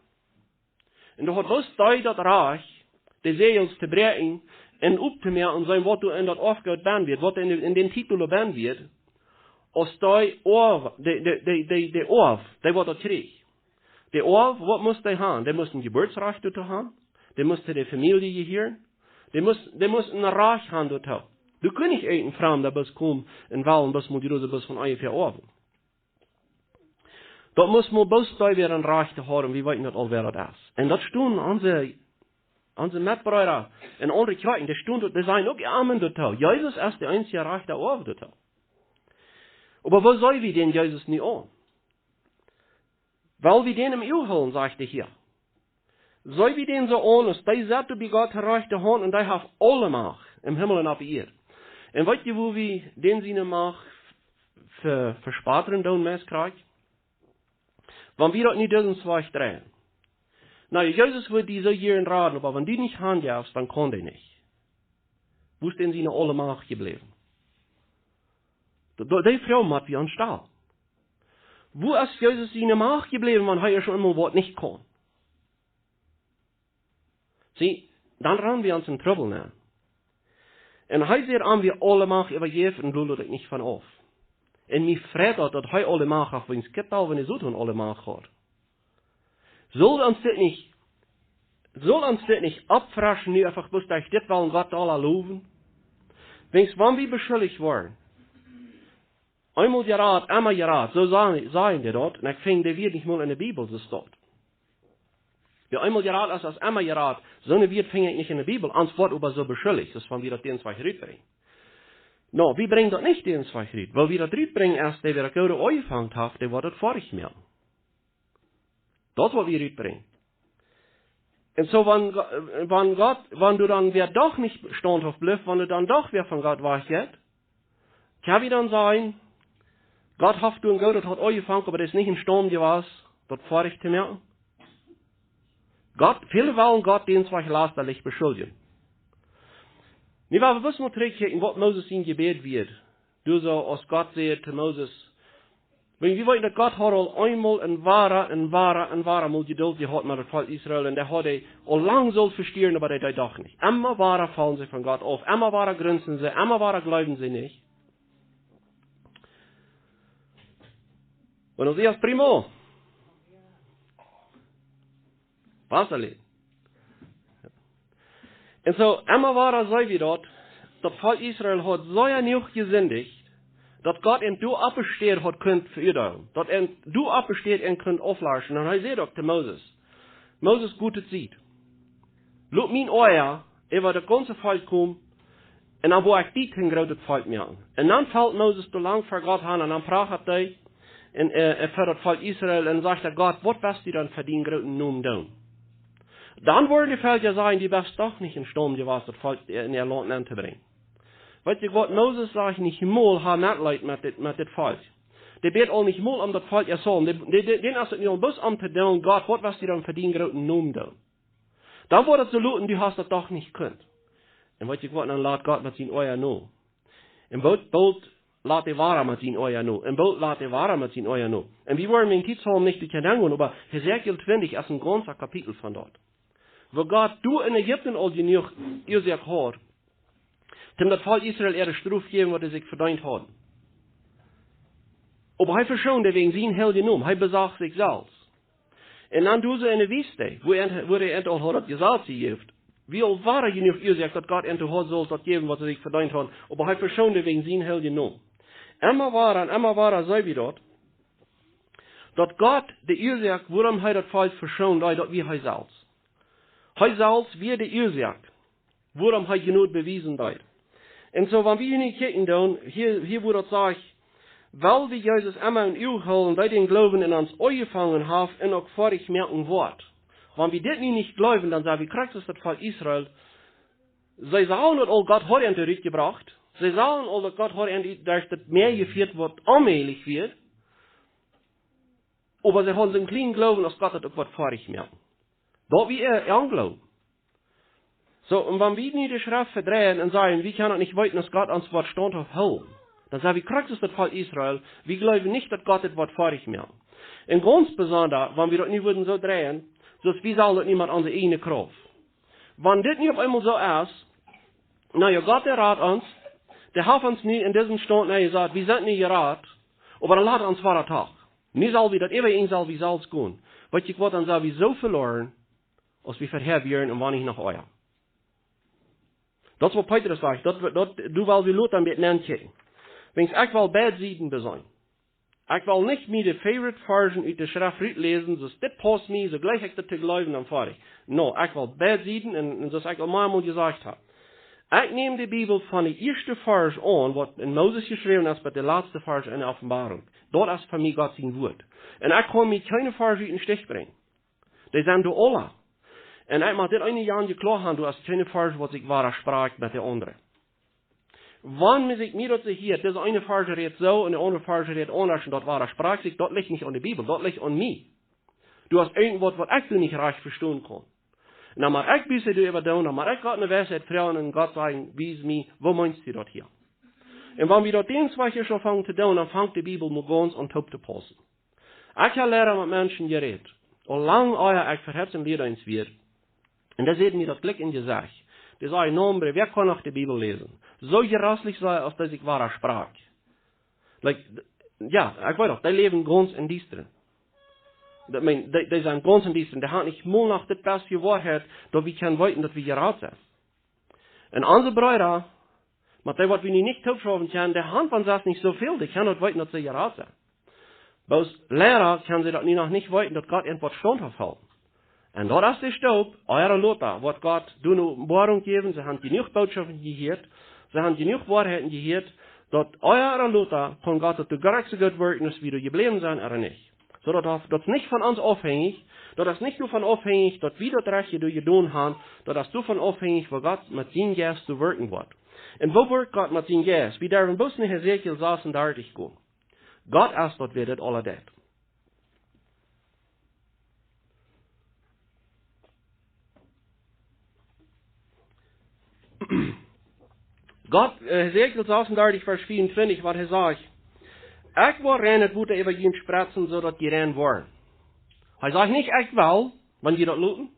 Un doa haud bloos dee daut Rajcht, de Säajels to bräakjen un opptomoaken, seenen waut doa en daut Oafgoot bennen wia, waut en, en dän Titel bennen wia, aus dee Oaw, de, de, de, de, de Oaw, dee waut daut kjrieech. De Oaw, waut must dee han? Dee must een Jeburtsrajcht doatoo han. Dee must to de Famielje jehieren. Dee must, dee must een Rajcht han doatoo. Du kunst nich irjent een Framda bloos komen un wellen bloos mol dee bloos von onjefäa oawen. Daut must mau bloos dee wieren Rajcht to haben, wie weeten daut aul, wäa daut es. Un daut stunden onse, onse Metbreeda en aundre Kjoakjen, dee stunden, dee säden uk Amen doatoo. Jesus es de eensje rajchte Oaw doatoo. Oba woo sent wie dän Jesus nu aun? Wiels wie dän em Uag hoolen, sajcht hee hia. Sent wie dän soo aun, aus dee sett bie Gott rajchte Haunt un dee haft aule Macht em Himmel un opp de Ieed. Un weet jie, woo wie dän siene Macht ve-, vespotren doonen, meist krakjt? Wan wie daut nu disen Wajch dreien. Na, Jesus wudd die soo jieren raden, oba wan du nich hanjefst, dan kaun dee nich. Woo es dän siene aule Macht jebläwen? Daut, daut, dee Froag mott wie ons stalen. Woo es Jesus siene Macht jebläwen, wan hee ieescht emol waut nich kaun? See, dan rannen wie ons en Trubbel nenn. Un hee säd, am wia aule Macht äwajäft, un doa lot ekj nich von auf. Un mie freit daut, daut hee aule Macht haft, wiels kjikj aul, wan de Soton aule Macht haft. Saul ons dit nich, saul ons dit nich oppfreschen, nu eefach bloos daut dit wellen Gott aula lowen? Wiels wan wie beschuldicht woaren, eemol jerat, emma jerat, soo sajen, sajen dee daut, un ekj finj, dee wia nich mol en de Bibel, soo steit. Wäa eemol jerat es, es emma jerat. Soone Wieed finj ekj nich en de Bibel, ons woat oba soo beschuldicht, daut wan wie daut dän Wajch rutbrinjen. No, wie brinjen daut nich dän Wajch rut. Woo wie daut rutbrinjen es, dee wäa daut goode aunjefongen haft, dee woat daut foadich moaken. Daut woat wie rutbrinjen. Un soo, wan, wan Gott, wan du dan wäa doch nich staunthauft blift, wan du dan doch wäa von Gott wajchjeit, kjenn wie dan sajen, Gott haft doa een goodet Hoat aunjefongen, oba dee es nich em Staund jewast, daut foadich to moaken? Gott, väle wellen Gott dän Wajch lastalich beschuldjen. Nu, wan wie bloos mol trigjkjikjen, waut Moses sien Jebäd wia. Doa soo aus Gott säd to Moses, wan wie weeten, daut Gott haud aul eemol un wada un wada un wada mol Jedult jehaut met daut Volkj Israel, un dee haud hee aul lang sullt vestieren, oba dee deed doch nich. Emma wada follen see von Gott auf, emma wada grunzen see, emma wada jleewen see nich. Buenos días, primo. Pásale. Un soo, emma wada see wie daut, daut Volkj Israel haud soo jenuach jesindicht, daut Gott an doa oppe Städ haud kunt veurteilen. Daut an doa oppe Städ an kunt auflaschen. Un hee säd uk to Moses: Moses, goot daut siet. Lot mien Oaja äwa daut gaunze Volkj komen, un dan woa ekj die een grootet Volkj moaken. Un dan felt Moses doa lang ver Gott aun, un dan prachat hee, un, äh, ver daut Volkj Israel, un sajcht hee: Gott, waut west du dan fa dienen grooten Nomen doonen? Dan woaren de Velkja sajen: Du best doch nich em Staund jewast, daut Volkj en äa Launt nenntobrinjen. Weetst du waut, Moses sajcht nich mol, haud Metleet met dit, met dit Volkj. Dee bät aul nich mol om daut Volkj äa Saul. Dee, dee, dee, dän es et nu aul bloos om to doonen: Gott, waut west du dan fa dienen grooten Nomen doonen? Dan woat et soo luten, du hast daut doch nich kunt. Un weetst du waut, dan lat Gott met sien Oaja no. Un boolt, boolt lat hee wada met sien Oaja no. Un boolt lat hee wada met sien Oaja no. Un wie woaren met Tiet sellen nich doa nengonen, oba Hesekiel twintich es een gaunzet Kapitel von daut. Woo Gott doa en Ägipten aul jenuach Uasoak haud, om daut Volkj Israel äare Strof jäwen, waut see sikj vedeent hauden. Oba hee veschoond dee wäajen sien heiljen Nomen. Hee besach sikj selfst. Un dan doa see en de Wiest, wua hee, wua hee an aul haud daut Jesaz jejäft, wia aul wada jenuach Uasoak, daut Gott an haud sullt daut jäwen, waut see sikj vedeent hauden. Oba hee veschoond dee wäajen sien heiljen Nomen. Emma wada un emma wada see wie daut, daut Gott de Uasoak, wuarom hee daut Volkj veschoond, daut, daut wia hee selfst. Hee selfst wia de Uasoak, wuarom hee Jnod bewiesen deed. Un soo, wan wie hia nu kjikjen doonen, hia, hia woat daut jesajcht: Wiels wie Jesus emma em Uag hoolen, dee dän Gloowen en ons aunjefongen haft un uk foadich moaken woat. Wan wie dit nu nich jleewen, dan sent wie krakjt soo aus daut Volkj Israel. See sagen daut aul, Gott haud an doa rutjebrocht. See sagen aul, daut Gott haud an doa derch daut Mäa jefieet, waut onmäajlich wia. Oba see hauden soon kjlienen Gloowen, aus Gott daut uk wudd foadich moaken. Daut wia äa, äa Gloowen. Soo, un wan wie nu de Schreft vedreien un sajen, wie kjennen daut nich weeten, aus Gott ons woat staundhauft hoolen, dan sent wie krakjt soo aus daut Volkj Israel, wie jleewen nich, daut Gott daut woat foadich moaken. Un gaunz besonda, wan wie daut nu wudden soo dreien, soo aus wie sellen daut nu met onse ieejne Krauft. Wan dit nu opp eemol soo es, na jo, Gott, dee rat ons, dee haft ons nu en disen Staund nenjesat, wie sent nu jerat, oba dan lat ons wada trigj. Nu sell wie daut äwa ons, sell wie selfst gonen. Weetst du waut, dan sent wie soo veloaren, aus wie verhäa wieren un wan nich noch ea. Daut es waut Petrus sajcht, daut, daut, doa well wie lota een bät nenkjikjen. Wiels ekj well beid Sieden beseenen. Ekj well nich mie de favorite Varsch ut de Schreft rutläsen, soo aus dit pausst mie, soo jlikj ekj daut to jleewen, dan foadich. No, ekj well beid Sieden un, un soo aus ekj aul meamol jesajcht hab. Ekj näm de Bibel von de ieeschte Varsch aun, waut en Moses jeschräwen es, bat de latste Varsch en de Openboarunk. Daut es fa mie Gott sien Wuat. Un ekj kaun mie kjeene Varsch ut dän Stich brinjen. Dee sent doa aula. Un ekj mott dit eene Jahn kloa haben, doa es kjeene Varsch, waut sikj wada sprakjt met de aundre. Wan mie sikj mie daut soo hieet, dise eene Varsch rät soo un de aundre Varsch rät aundasch un daut wada sprakjt sikj, daut licht nich aun de Bibel, daut licht aun mie. Doa es irjentwaut, waut ekj doa nich rajcht vestonen kaun. Un dan mott ekj Buss doaräwa doonen, dan mott ekj Gott no Weisheit froagen un Gott sajen: Wies mie, woo meenst du daut hia? Un wan wie daut dän Wajch aunfangen to doonen, dan fangt de Bibel mau gaunz aun toop to paussen. Ekj hab leida met Menschen jerät, aul lang ea ekj verheft em Liedeens wia, Un dee säden mie daut jlikj em Jesecht. Dee säden: "No, Bruder, wäa kaun noch de Bibel läsen?" Soo jraslich säd hee, aus dee sikj wada sprakjt. Like, d-, jo, ekj weet doch, dee läwen gaunz em Diestren. Daut meent, dee, dee sent gaunz em Diestren. Dee haben nich mol noch dit best Woarheit, daut wie kjennen weeten, daut wie jerat sent. Un onse Breeda, met dee waut wie nu nich toopschaufen kjennen, dee haben von selfst nich soo väl, dee kjennen daut weeten, daut see jerat sent. Bloos leida kjennen see daut nu noch nich weeten, daut Gott an waut staunt haft jeholpen. Un daut es de Stoop, ea ooda lota woat Gott doa ne Openboarunk jäwen, see haben jenuach Bootschoften jehieet, see haben jenuach Woarheiten jehieet, daut ea ooda lota kaun Gott daut doa jlikj soo goot werkjen, aus wie doa jebläwen sent ooda nich. Soo daut, daut es nich von ons aufhenjich, daut es nich doavon aufhenjich, daut wie daut rajchte doa jedonen haben, daut es doavon aufhenjich, woo Gott met sienen Jeist doa werkjen woat. Un woo werkjt Gott met sienen Jeist? Wie derwen bloos no Hesekiel sasuntachentich gonen. Gott es daut, wäa dit aules deit. Gott, äh, Hesekiel sasuntachentich, Varsch vea un twintich, waut hee sajcht: "Ekj woa reinet Wota äwa junt spretzen, soo daut jie rein woaren." Hee sajcht nich: "Ekj well", wan jie daut loten.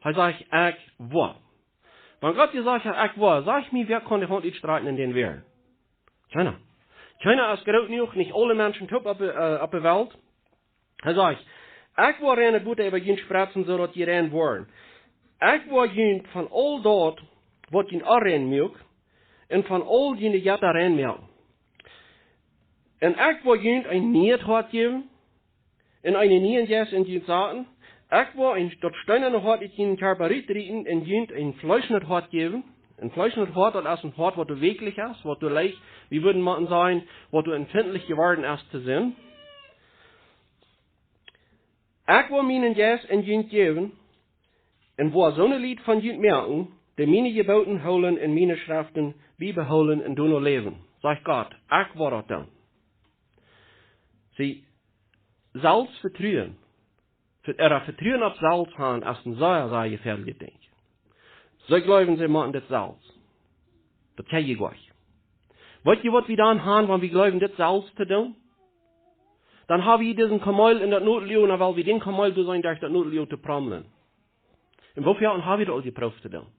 Hee sajcht: "Ekj woa." Wan Gott jesajcht haft: "Ekj woa", saj mie, wäa kaun de Haunt utstrakjen un dän wäaren? Kjeena. Kjeena es groot jenuach, nich aule Menschen toop opp, äh, opp de Welt. Hee sajcht: "Ekj woa reinet Wota äwa junt spretzen, soo daut jie rein woaren. Ekj woa junt von aul daut, waut junt onrein muak, un von aul june Jetta rein moaken. Un ekj woa junt een nieet Hoat jäwen, un eenen nieen Jeist en junt saten. Ekj woa een, daut steenane Hoat ut junen Kjarpa rutrieten un junt een fleeschnet Hoat jäwen." Een fleeschnet Hoat, daut es een Hoat, waut doa bewäajlich es, waut doa leicht, wie wudden mau sajen, waut doa empfindlich jeworden es to sennen. "Ekj woa mienen Jeist en junt jäwen, un woa soone Lied von junt moaken, dee miene Jeboten hoolen un miene Schreften biebehoolen un doano läwen", sajcht Gott. "Ekj woa daut doonen." See, Selfstvetruen, Ve-, ea Vetruen opp selfst haben, es een sea, sea jefäadlichet Dinkj. See jleewen, see motten dit selfst. Daut kjenn jie goanich. Weet jie, waut wie dan haben, wan wie jleewen, dit selfst to doonen? Dan hab wie disen Kameel en daut Notlio, un dan well wie dän Kameel doa seenen, derch daut Notlio to prommeln. Un woo väl hab wie daut aul jeprooft to doonen?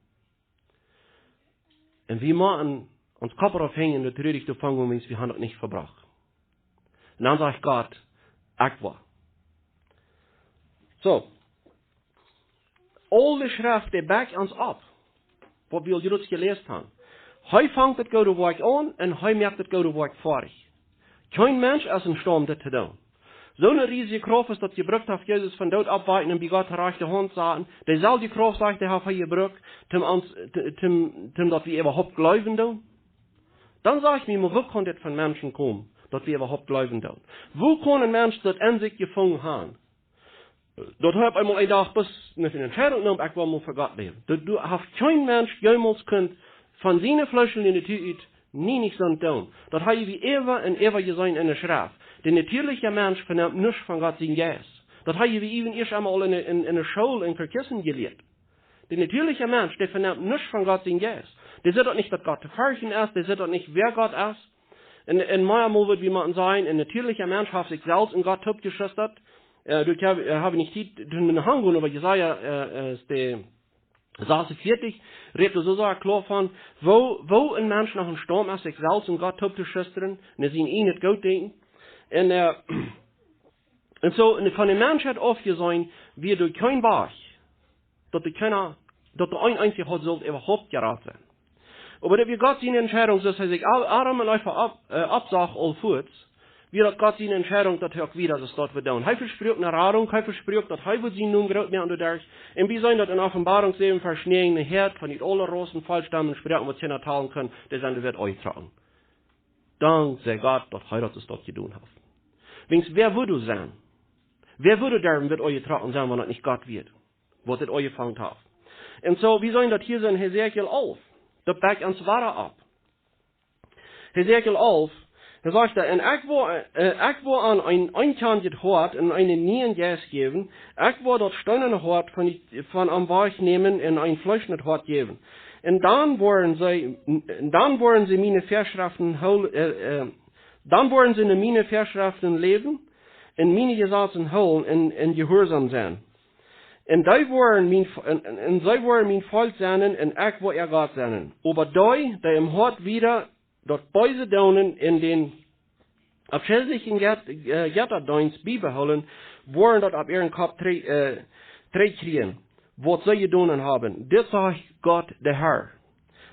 Un wie motten ons Kopp aufhenjen un daut truarich doavon gonen, wiels wie haben daut nich vollbrocht. Un dan sajcht Gott: "Ekj woa." Soo. Aul de Schreft, dee backt ons opp, waut wie aul jrods jeläst haben. Hee fangt daut goode Woakj aun un hee moakt daut goode Woakj foadich. Kjeen Mensch es emstaund dit to doonen. Soone riesje Krauft aus daut jebrukt haft, Jesus vom Doot opptowakjen un bie Gott siene rajchte Haunt to saten, deeselwje Krauft, sajcht hee, haft hee jebrukt, toom ons, to-, toom, toom daut wie äwahaupt jleewen doonen. Dan saj ekj mie, mau woo kaun dit von Menschen komen, daut wie äwahaupt jleewen doonen? Woo kaun een Mensch daut en sikj jefungen haben, daut hee opp eemol eenen Dach bloos ne Entscheidunk nemt: "Ekj well mau fa Gott läwen"? Daut, daut haft kjeen Mensch jemols kunt von siene fleeschelje Natua ut nie nich soont doonen. Daut hab wie äwa un äwa jeseenen en de Schreft. De natieelja Mensch venemt nuscht von Gott sienen Jeist. Daut hab wie äwen ieescht eemol aul en de, en, en de School en Katekismus jelieet. De natieelja Mensch, dee venemt nuscht von Gott sienen Jeist. Dee sitt daut nich, daut Gott to ferchten es, dee sitt daut nich, wäa Gott es. Un, un mau mol wudd wie motten sajen, een natieelja Mensch haft sikj selfst un Gott toopjeschustat. Äh, doa hab, äh, hab ekj nich Tiet, doa no hangonen, oba Jesaja, äh, äh, es de sasuntachentich, rät doa soo kloa von, woo, woo een Mensch noch emstaund es, sikj selfst un Gott tooptoschustren, un sien ieejnet Goot denkjen. Un, äh, un soo, un von de Menschheit aufjeseenen, wia doa kjeen Wajch, daut doa kjeena, daut doa een eensja haud sult äwahaupt jerat sennen. Oba daut wia Gott siene Entscheidunk, soo aus hee sikj Ad-, Adam un Eva opp-, äh, oppsach aul fuaz, wia daut Gott siene Entscheidunk, daut hee uk wieda daut wudd doonen. Hee vespruak ne Radunk, hee vespruak, daut hee wudd sienen Nomen groot moaken doaderch. Un wie seenen daut en Openboarunk säwen, Varsch näajen, hee haud von de aule Raussen, Volkjstammen, Sproaken, waut kjeena talen kunn, dee sent doa wieda utjetrocken. Dank sie Gott, daut hee daut es daut jedonen haft. Wiels wäa wudd doa sennen? Wäa wudd doa wieda utjetrocken sennen, wan daut nich Gott wia, waut dit aunjefongen haft? Un soo, wie seenen daut hia en Hesekiel alf. Daut backt ons wada opp. Hesekiel alf, doa sajcht hee: "Un ekj woa, äh, ekj woa an een eenkjantet Hoat un eenen nieen Jeist jäwen. Ekj woa daut steenane Hoat von, von an wajchnämen un een fleeschnet Hoat jäwen. Un dan woaren see, dan woaren see miene Väaschreften hool-, äh, äh, dan woaren see no miene Väaschreften läwen un miene Jesazen hoolen un, un jehuarsom sennen. Un dee woaren mien, un, un, un see woaren mien Volkj sennen, un ekj woa äa Gott sennen. Oba dee, dee em Hoat wieda daut Beese doonen un dän aufschelichen Jett-, äh, Jettadeenst biebehoolen, woaren daut opp äaren Kopp trigj-, äh, trigjkjrieen, waut see jedonen haben. Dit sajcht Gott, de Herr.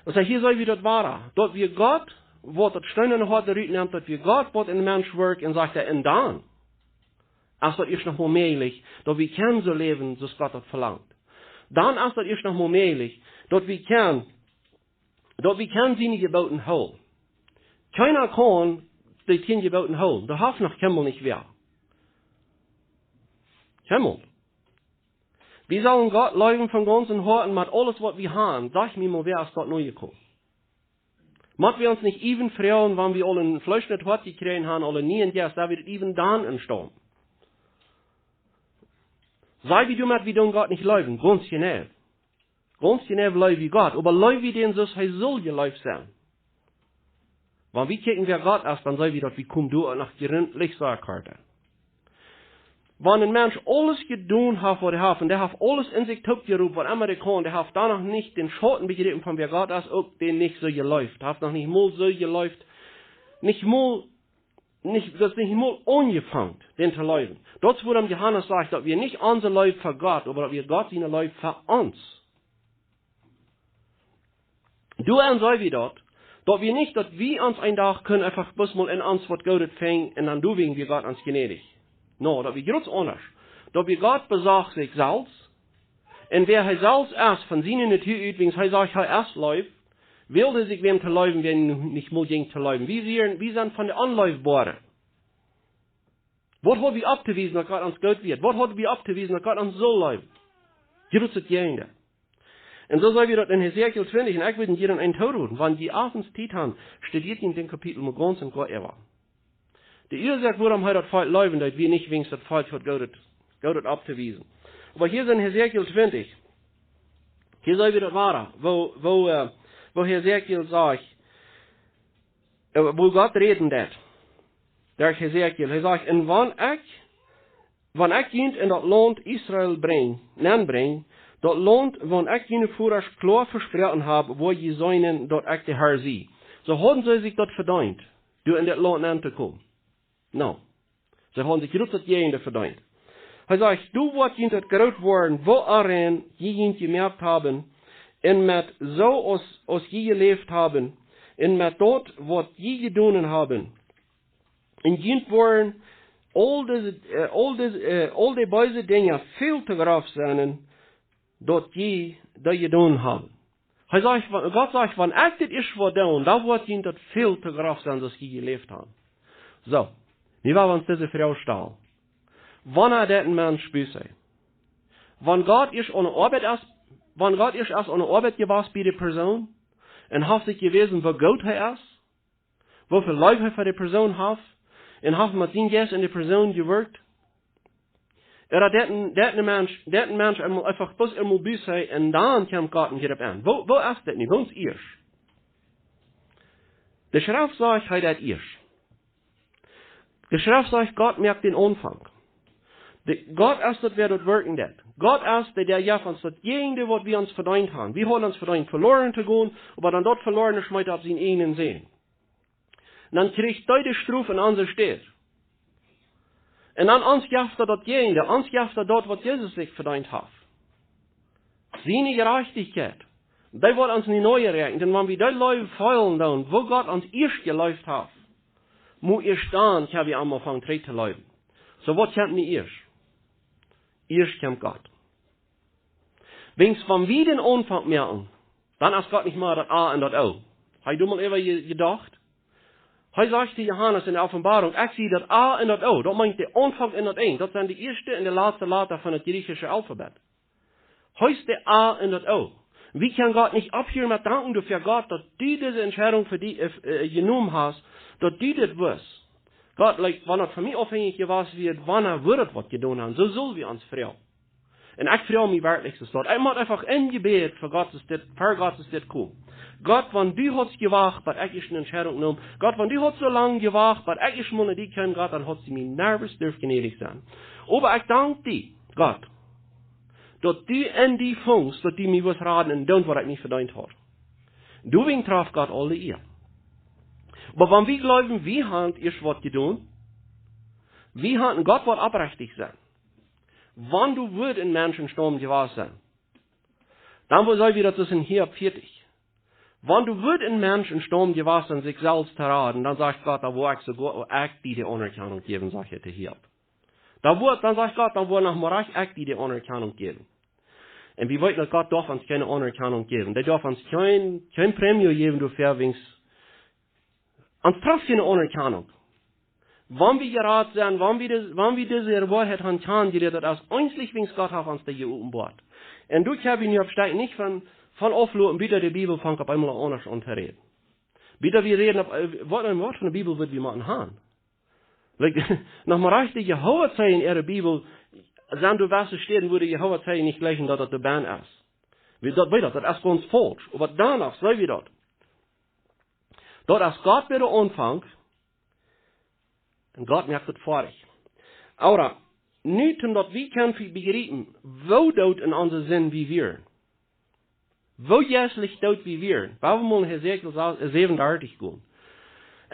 Daut sajcht hia soo aus daut wia. Daut wia Gott, waut daut steenane Hoat rutnemt, daut wia Gott, waut en Mensch wirkjt un sajcht hee: "Un dan es daut ieescht noch mol mäajlich, daut wie kjennen soo läwen, soo aus Gott daut velangt. Dan es daut ieescht noch mol mäajlich, daut wie kjennen, daut wie kjennen siene Jeboten hoolen." Kjeena kaun de tieen Jeboten hoolen. Daut haft noch kjeenmol nich wäa. Kjeenmol. Wie sellen Gott leewen von gaunzem Hoat un met aules, waut wie haben. Saj mie mol, wäa es daut nu jekomen? Mott wie ons nich äwen froagen, wan wie aul een Fleesch un Hoat jekjräajen haben, aul een nieen Jeist, daut wie daut äwen dan enstonen? Saj wie doamet, wie doonen Gott nich leewen? Gaunz jeneiw. Gaunz jeneiw leew wie Gott, oba leew wie dän soo aus hee sull jeleeft sennen? Wan wie kjikjen, wäa Gott es, dan saj wie daut, wie komen doa noch jrintlich soo kort. Wan een Mensch aules jedonen haft, waut hee haft, un dee haft aules en sikj toopjeropt, waut emma hee kaun, dee haft dan noch nich dän Schauten bejräpen von wäa Gott es, uk dän nich soo jeleeft. Haft noch nich mol soo jeleeft, nich mol, nich, daut es nich mol aunjefongen, dän to leewen. Daut es wuarom Johanes sajcht, daut wie nich onse Leew fa Gott, oba daut wie Gott siene Leew fa ons. Doa en saj wie daut, daut wie nich, daut wie ons een Dach kjennen eefach bloos mol en ons waut Goodet finjen un dan doawäajen wia Gott ons jnädich. No, daut wia jrod aundasch. Daut wia Gott besocht sikj selfst. Un wäa hee selfst es, von siene Natua ut, wiels hee sajcht, hee es Leew, wäld hee sikj wäm to leewen, wäa hee nich mol jinkj to leewen. Wie sent, wie sent von de Onleewboare. Waut haben wie opptowiesen, daut Gott ons goot wia? Waut haben wie opptowiesen, daut Gott ons sull leewen? Jrod daut Jäajendeel. Un soo saj wie daut en Hesekiel twintich, un ekj wudd junt aunroden, wan jie eenjemol Tiet haben, studieet dän Kapitel mol gaunz un goa äwa. De Uasoak, wuarom hee daut Volkj leewen deed, wia nich wäajen daut Volkj haud Goodet, Goodet opptowiesen. Oba hia en Hesekiel twintich, hia saj wie daut wada, woo, woo, äh, woo Hesekiel sajcht, äh, woo Gott räden deed derch Hesekiel. Hee sajcht: "Un wan ekj, wan ekj junt en daut Launt Israel brinj, nenbrinj, daut Launt, waut ekj june Vodasch kloa vesproaken hab, woa jie seenen, daut ekj de Herr sie." Soo hauden see sikj daut vedeent, doa en daut Launt nentokomen. No. See hauden sikj jrod daut Jäajendeel vedeent. Hee sajcht: "Doa woat junt daut groot woaren, woo aun jie junt jemoakt haben, un met soo aus, aus jie jeläft haben, un met daut, waut jie jedonen haben. Un junt woaren aul dise, äh, aul dise, äh, aul dee beese Dinja väl to grof sennen, daut jie dee jedonen haben." Hee sajcht, wa-, Gott sajcht: "Wan ekj dit ieescht woa doonen, dan woat junt daut väl to grof sennen, soo aus jie jeläft haben." Soo, nu woa wie ons dise Froag stalen. Wanea deit een Mensch Buße? Wan Gott ieescht aun de Oabeit es, wan Gott ieescht es aun de Oabeit jewast bie de Persoon un haft sikj jewäsen, woo goot hee es, woo väl Leew hee fa de Persoon haft, un haft met sienen Jeist en de Persoon jewirkjt? Ooda deit een, deit een Mensch, deit een Mensch eemol eefach bloos eemol Buße un dan kjemt Gott un jeit opp aun? Woo, woo es daut nu? Woo es ieescht? De Schreft sajcht, hee deit ieescht. De Schreft sajcht, Gott moakt dän Aunfank. De, Gott es daut, wäa daut Wirkjen deit. Gott es dee, dee jeft ons daut Jäajendeel, waut wie ons vedeent haben. Wie haben ons vedeent, veloaren to gonen, oba dan daut Velorne schmeet hee opp sienen eejnen Sän. Dan kjricht hee de Strof en onse Städ. Un dan ons jeft hee daut Jäajendeel, ons jeft hee daut, waut Jesus sikj vedeent haft. Siene Jerajchtichkjeit, dee woat ons nich nojeräakjent. Un wan wie dee Leew feelen dan, woo Gott ons ieescht jeleeft haft, mau ieescht dan kjenn wie am aunfangen trigj to leewen. Soo, waut kjemt nu ieescht? Ieescht kjemt Gott. Wiels wan wie dän Aunfank moaken, dan es Gott nich mea daut A un daut O. Hab jie doa mol äwa je-, jedocht? Hee sajcht to Johanes en de Openboarunk: "Ekj sie daut A un daut O." Daut meent de Aunfank un daut Enj. Daut sent de ieeschte un de latste Lata von daut griechische Alfabet. Hee es de A un daut O. Wie kjennen Gott nich opphieren met danken doafäa, Gott, daut du dise Entscheidunk fa die, äh, äh, jenomen hast, daut du dit wist. Gott, like, wan daut von mie aufhenjich jewast wia, wan hee wudd daut waut jedonen haben. Soo sell wie ons froagen. Un ekj froag mie werkjlich, soo daut ekj mott eefach em Jebäd fa Gott sien Wuat, fa Gott sien Wuat komen. Gott, wan du haudst jewacht, bat ekj eene Entscheidunk neem. Gott, wan du haudst soo lang jewacht, bat ekj mol no die kjeem, Gott, dan haud ekj mie nuscht derft jnädich sennen. Oba ekj dank die, Gott, daut du en die fungst, daut du mie wurscht raden un doonen, waut ekj nich vedeent haud. Doawäajen traf Gott aul de Ea. Oba wan wie jleewen, wie haben ieescht waut jedonen, wie haben Gott waut oprechtich sennen. Wan doa wudd een Mensch em Staum jewast sennen, dan wudd, saj wie daut, es en Hiob vieetich. Wan doa wudd een Mensch em Staum jewast sennen, sikj selfst to raden, dan sajcht Gott, dan woa ekj soogoa, ekj die de Aunerkjanunk jäwen, sajcht hee to Hiob. Dan woa, dan sajcht Gott, dan woa noch mau rajcht ekj die de Aunerkjanunk jäwen. Un wie weeten, daut Gott darf ons kjeene Aunerkjanunk jäwen. Dee darf ons kjeen, kjeen Prämie jäwen, doafäa, wiels ons traf kjeene Aunerkjanunk. Wan wie jerat sent, wan wie de, wan wie dise Woarheit haben kjanen jelieet, daut es eensich, wiels Gott haft ons daut jeopenboat. Un doa kjenn wie nu opp Stekj nich von, von aufloten, bat de Bibel fangt opp eemol aundasch aun to räden. Bat wie räden opp, äh, waut, waut fa eene Bibel wudd wie motten haben? Like, noch mau rajcht, de Jehova-Zeijen äare Bibel, sent doa jewesse Städen, wua de Jehova-Zeijen nich jlikjen, daut daut de Bibel es. Wie daut, weet daut, daut es gaunz faulsch. Oba doano, saj wie daut. Daut es Gott bie de Aunfank, un Gott moakt daut foadich. Oba, nu, om daut wie kjennen bejriepen, woo doot en onse Sind wie wieren. Woo jeistlich doot wie wieren. Wan wie mol en Hesekiel sa-, säwenundartich gonen.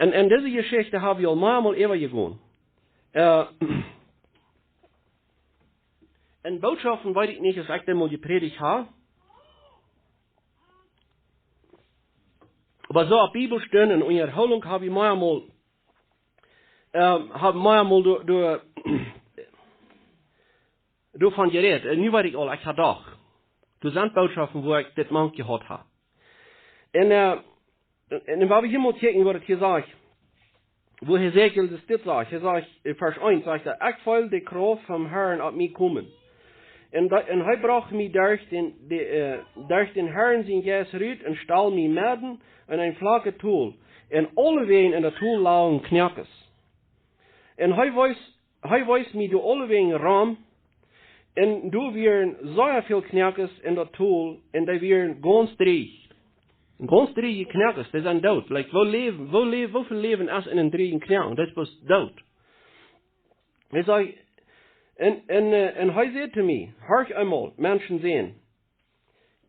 Un, un dise Jeschicht hab wie aul meamol äwajegonen. Äh, un Bootschoften weet ekj nich, aus ekj dee mol jeprädicht hab. Oba soo opp Bibelstund un Unjahoolunk hab wie meamol, ähm, hab wie meamol doa, doa, doavon jerät. Un nu weet ekj aul, ekj hab doch. Doa sent Bootschoften, wua ekj dit mank jehaut hab. Un, äh, un, un wan wie hia mol kjikjen, waut et hia sajcht, wua Hesekiel dit, dit sajcht. Hee sajcht, en Varsch eent sajcht hee: "Ekj feel de Krauft vom Herrn opp mie komen. Un daut, un hee brocht mie derch dän, de, äh, derch dän Herrn sienen Jeist rut un stald mie medden en een flakjet Tol. Un aulewäajen en daut Tol lagen Kjnoakes. Un hee wees, hee wees mie doa aulewäajen rom, un doa wieren sea väl Kjnoakes en daut Tol, un dee wieren gaunz drieej." Gaunz drieeje Kjnoakes, dee sent doot. Like, woo läwen, woo läwen, woo väl Läwen es en een drieejen Kjnoaken? Daut es bloos doot. Hee säd, un, un, äh, un hee säd to mie: "Horch eemol, Menschensän,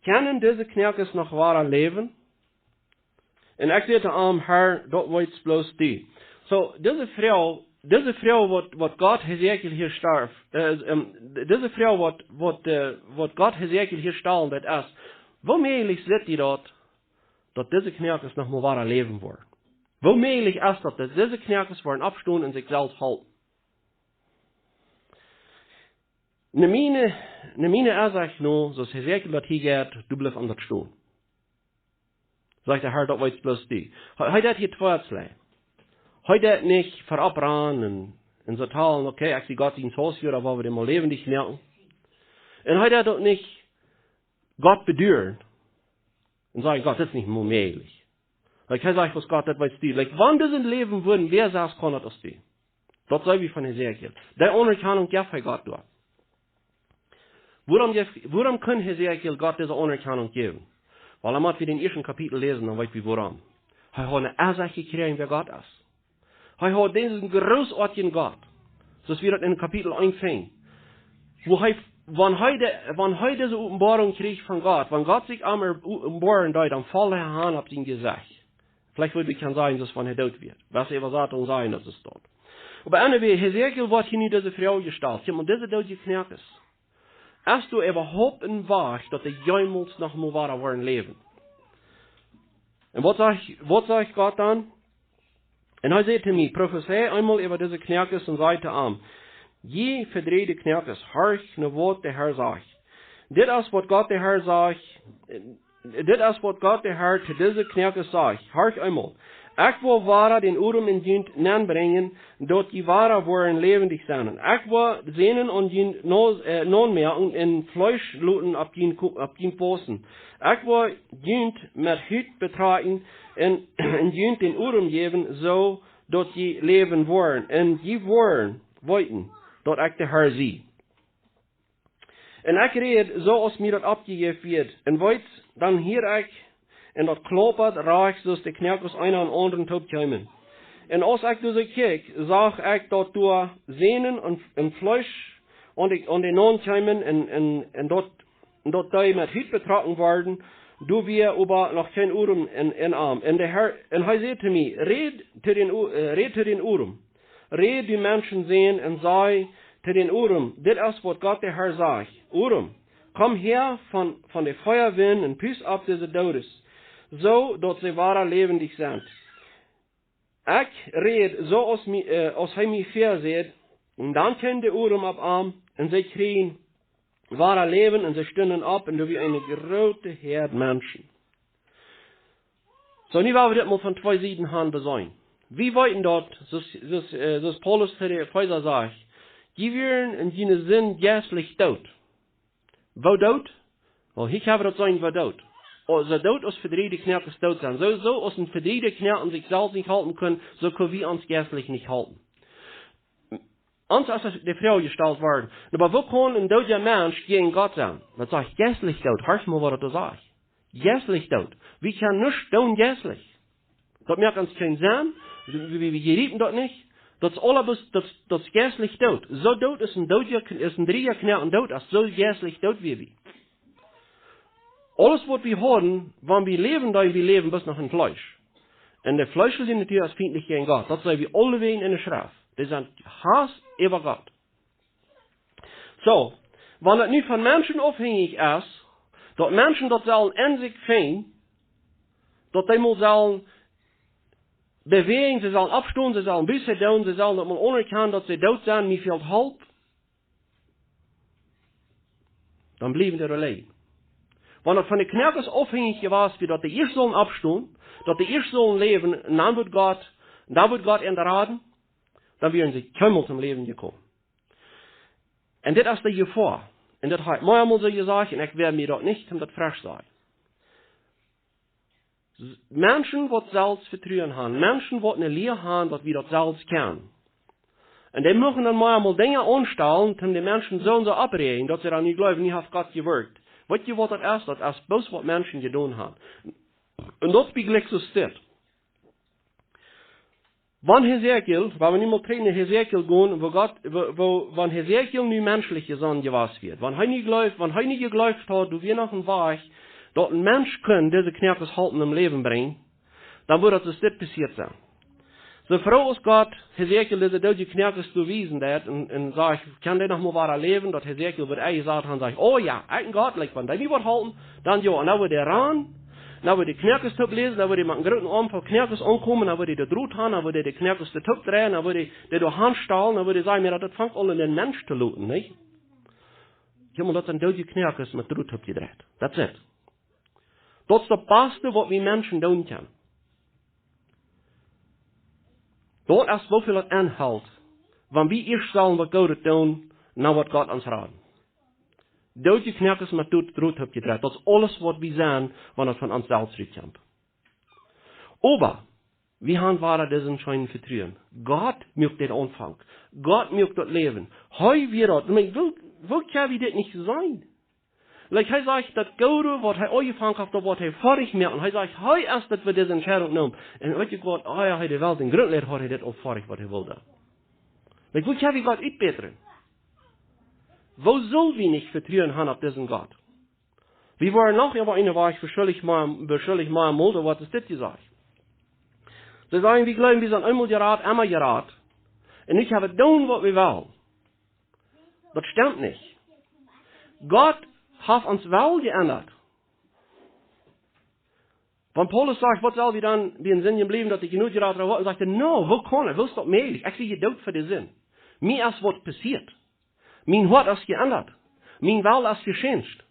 kjennen dise Kjnoakes noch wada läwen?" Un ekj säd to am: "Herr, daut weetst bloos du." Soo, dise Froag, dise Froag waut, waut Gott Hesekiel hia stald, äh, ähm, dise Froag waut, waut, äh, waut Gott Hesekiel hia stald, daut es: Woo mäajlich sitt die daut, daut dise Kjnoakes noch mol wada läwen woaren? Woo mäajlich es daut, daut dise Kjnoakes woaren oppstonen un sikj selfst halpen? No miene, no miene Ensecht no, soo aus Hesekiel daut hia jeit, doa blift aun daut stonen. Sajcht de Herr: "Daut weetst bloos du." Hee, hee deit hia twee Säajen. Hee deit nich verop rannen un, un soo talen: "Okay, ekj sie Gott sien Haus hia, dan woa wie dän mol läwendich moaken." Un hee deit uk nich Gott beduaren un sajen: "Gott, daut es nich mol mäajlich." Like, hee sajcht: "Waut, Gott, daut weetst du." Like, wan dee sent läwen wudden, wäa sajcht, kaun daut aus die? Daut saj wie von Hesekiel. Dee Aunerkjanunk jeef hee Gott doa. Wuarom jeef, wuarom kunn Hesekiel Gott dise Aunerkjanunk jäwen? Well, dan mott wie dän ieeschten Kapitel läsen, dan weet wie wuarom. Hee haud eene Ensecht jekjräajen, wäa Gott es. Hee haud disen grootoatjen Gott, soo aus wie daut en Kapitel eent finjen, wua hee, wan hee de, wan hee dise Openboarunk kjrieech von Gott, wan Gott sikj am openboaren deed, dan foll hee han opp sien Jesecht. Veleicht wudd ekj kjennen sajen, daut es wan hee doot wia. Waut äwa Satan sajen, daut es doot. Oba anyway, Hesekiel woat hia nu dise Froag jestalt: "Kjikj mol, dise doodje Kjnoakes, es doa äwahaupt een Wajch, daut dee jemols noch mol wada woaren läwen?" Un waut sajcht, waut sajcht Gott dan? Un hee säd to mie: "Profezei eemol äwa dise Kjnoakes un saj to an: Jie vedrieejde Kjnoakes, horcht no waut de Herr sajcht. Dit es waut Gott de Herr sajcht, dit es waut Gott de Herr to dise Kjnoakes sajcht: Horcht eemol, ekj woa wada dän Odem en junt nenbrinjen, daut jie wada woaren läwendich sennen. Ekj woa Sänen aun junt no-, äh, naunmoaken un Fleesch loten opp junt ko-, opp junt wausen. Ekj woa junt met Hut betrakjen un, un junt dän Odem jäwen, soo daut jie läwen woaren. Un jie woaren weeten, daut ekj de Herr sie." Un ekj räd soo aus mie daut oppjejäft wort. Un weetst, dan hieed ekj, un daut klaupad rajcht, soo aus de Kjnoakes eena aum aundren toop kjeemen. Un aus ekj doa soo kjikj, sach ekj daut doa Sänen un, un Fleesch aun de, aun de Naun kjeemen un, un, un daut, un daut dee met Hut betrocken worden, doa wia oba noch kjeen Odem en, en am. Un de Herr, un hee säd to mie: Räd to dän O-, äh, räd to dän Odem. Räd, du Menschensän, un saj to dän Odem: Dit es waut Gott de Herr sajcht: Odem, komm häa von, von de Feuerwind un pust opp dise Doodes, soo daut see wada läwendich sent. Ekj räd soo aus mie, äh, aus hee mie väasäd, un dan kjeem de Odem opp am, un see kjrieejen wada Läwen, un see stunden opp, un doa wia eene groote Häad Menschen. Soo, nu woa wie dit mol von twee Sieden han beseenen. Wie weeten daut, soo aus, soo aus, äh, soo aus Paulus to de Efeesa sajcht: Jie wieren en june Sind jeistlich doot. Woo doot? Well, hia hab wie daut seenen, woo doot. Aulsoo doot aus vedriejde Kjnoakes doot sent. Soo, soo aus een vedriejda Kjnoake sikj selfst nich halpen kaun, soo kjenn wie ons jeistlich nich halpen. Ons es de Froag jestalt worden: Na, oba woo kaun een doodja Mensch jäajen Gott sennen? Daut sajcht jeistlich doot. Horch mol, waut daut sajcht. Jeistlich doot. Wie kjennen nuscht doonen jeistlich. Daut moakt ons kjeen Senn. Wie, wie, wie jriepen daut nich. Daut es aula bloos, daut, daut es jeistlich doot. Soo doot es een doodja, es een vedriejda Kjnoake doot, aus soo jeistlich doot wia wie. Aules waut wie haben, wan wie läwen, dan wie läwen bloos noch em Fleesch. Un de fleeschliche Natua es fientlich jäajen Gott. Daut seenen wie aulawäajen en de Schreft. Dee sent Hauss äwa Gott. Soo, wan et nu von Menschen aufhenjich es, daut Menschen daut sellen en sikj finjen, daut dee mol sellen bewäajen, see sellen oppstonen, see sellen Buße doonen, see sellen daut mol aunerkjanen, daut see doot sent, mie fält Help, dan bliewen dee doa läajen. Wan daut von de Kjnoakes aufhenjich jewast wia, daut dee ieescht sullen oppstonen, daut dee ieescht sullen läwen, un dan wudd Gott, dan wudd Gott an raden, dan wieren see kjeenmol toom Läwen jekomen. Un dit es de Jefoa. Un daut hab ekj mol eemol soo jesajcht, un ekj woa mie daut nich, om daut fresch sajen. S-, Menschen waut Selfstvetruen haben, Menschen waut eene Lia haben, daut wie daut selfst kjennen. Un dee muchten dan mau eemol Dinja aunstalen, om de Menschen soo un soo opptoräajen, daut see dan nich jleewen, nich haft Gott jewirkt. Weetst du, waut daut es? Daut es bloos, waut Menschen jedonen haben. Un daut es bie jlikj soo steit. Wan Hesekiel, wan wie nu mol trigj no Hesekiel gonen, woo Gott, woo, woo, wan Hesekiel nu menschlich jeseenen jewast wia, wan hee nich jleeft, wan hee nich jejleeft haud, doa wia noch een Wajch, daut een Mensch kunn dise Kjnoakes halpen em Läwen brinjen, dan wudd daut soo dit passieet sennen. Soo froag aus Gott Hesekiel dise doodje Kjnoakes to wiesen deed un, un säd: "Kaun dee noch mol wada läwen?" Daut Hesekiel wudd ea jesajcht haben, säd: "Oh jo, ekj un Gott, like, wan dee mie waut halpen, dan jo." Un dan wudd hee rannen, dan wudd hee de Kjnoakes toop läsen, dan wudd hee met een grooten Oampel Kjnoakes aunkomen, dan wudd hee de Drot haben, dan wudd hee de Kjnoakes de toop dreien, dan wudd hee dee doa han stalen, dan wudd hee sajen: "Mie, daut, daut fangt aul aun, een Mensch to loten, nich?" Jo, mau daut sent doodje Kjnoakes met Drot toop jedreit. That's it. Daut es daut baste, waut wie Menschen doonen kjennen. Daut es, woo väl daut aunhelt, wan wie ieescht sellen waut Goodet doonen, no waut Gott ons raden. Doodje Kjnoakes met Drot, Drot toop jedreit. Daut es aules, waut wie sent, wan et von ons selfst rutkjemt. Oba wie haben wada disen scheenen Vetruen. Gott muak dän Aunfank. Gott muak daut Läwen. Hee wia daut. Ekj meen, woo, woo kjenn wie dit nich seenen? Like, hee sajcht, daut Goode, waut hee aunjefongen haft, daut woat hee foadich moaken. Un hee sajcht, hee es daut, waut dise Entscheidunk nemt. Un weetst du waut? Oh jo, hee de Welt en Grunt läd, haud hee dit aul foadich, waut hee wull. Like, woo kjenn wie Gott utbätren? Woo sell wie nich Vetruen haben opp disen Gott? Wie woaren noch äwa eene Wajch beschuldicht, mau, beschuldicht mau mol, waut es dit jesajcht? See sajen, wie jleewen, wie sent eemol jerat, emma jerat. Un nu kjenn wie doonen, waut wie wellen. Daut stemt nich. Gott haft ons Wellen jeendat. Wan Paulus sajcht: "Waut sell wie dan, dee en Sind bliewen, daut de Jnod jerat woat?" Dan sajcht hee: "No, woo kaun et? Woo es daut mäajlich? Ekj sie jedoot fa de Sind. Mie es waut passieet. Mien Hoat es jeendat. Mien Wellen es jechanjt.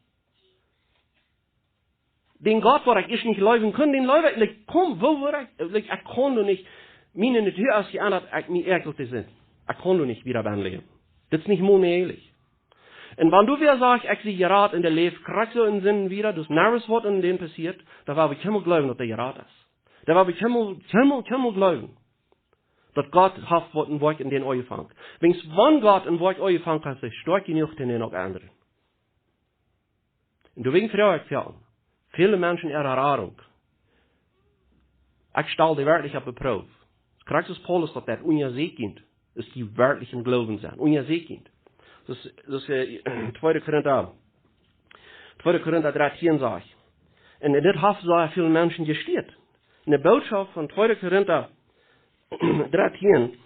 Dän Gott, waut ekj ieescht nich jleewen kunn, dän jleew ekj." Like, komm, woo woa ekj, like, ekj kaun doch nich, miene Natua es jeendat, ekj, mie äakjelt de Sind. Ekj kaun doch nich wada bie am läwen. Daut es nich mol mäajlich. Un wan du wada sajst: "Ekj sie jerat un dee läft krakjt soo en Sind wada, daut es nuscht, waut en dän passieet", dan woa wie kjeenmol jleewen, daut hee jerat es. Dan woa wie kjeenmol, kjeenmol, kjeenmol jleewen, daut Gott haft waut een Woakj en dän aunjefongen. Wiels wan Gott een Woakj aunjefongen haft, es hee stoakj jenuach, dän uk aundre. Un doawäajen froag ekj väl, väle Menschen äare Radunk. Ekj stal dee werkjlich opp de Proow. Krakjt soo aus Paulus daut deed: "Unjasäkjt, aus jie werkjlich em Gloowen sent. Unjasäkjt." Daut, daut, äh, tweede Korinta, tweede Korinta dartieen sajcht. Un dit haft sea väl Menschen jestieet. De Botschaft von tweede Korinta dartieen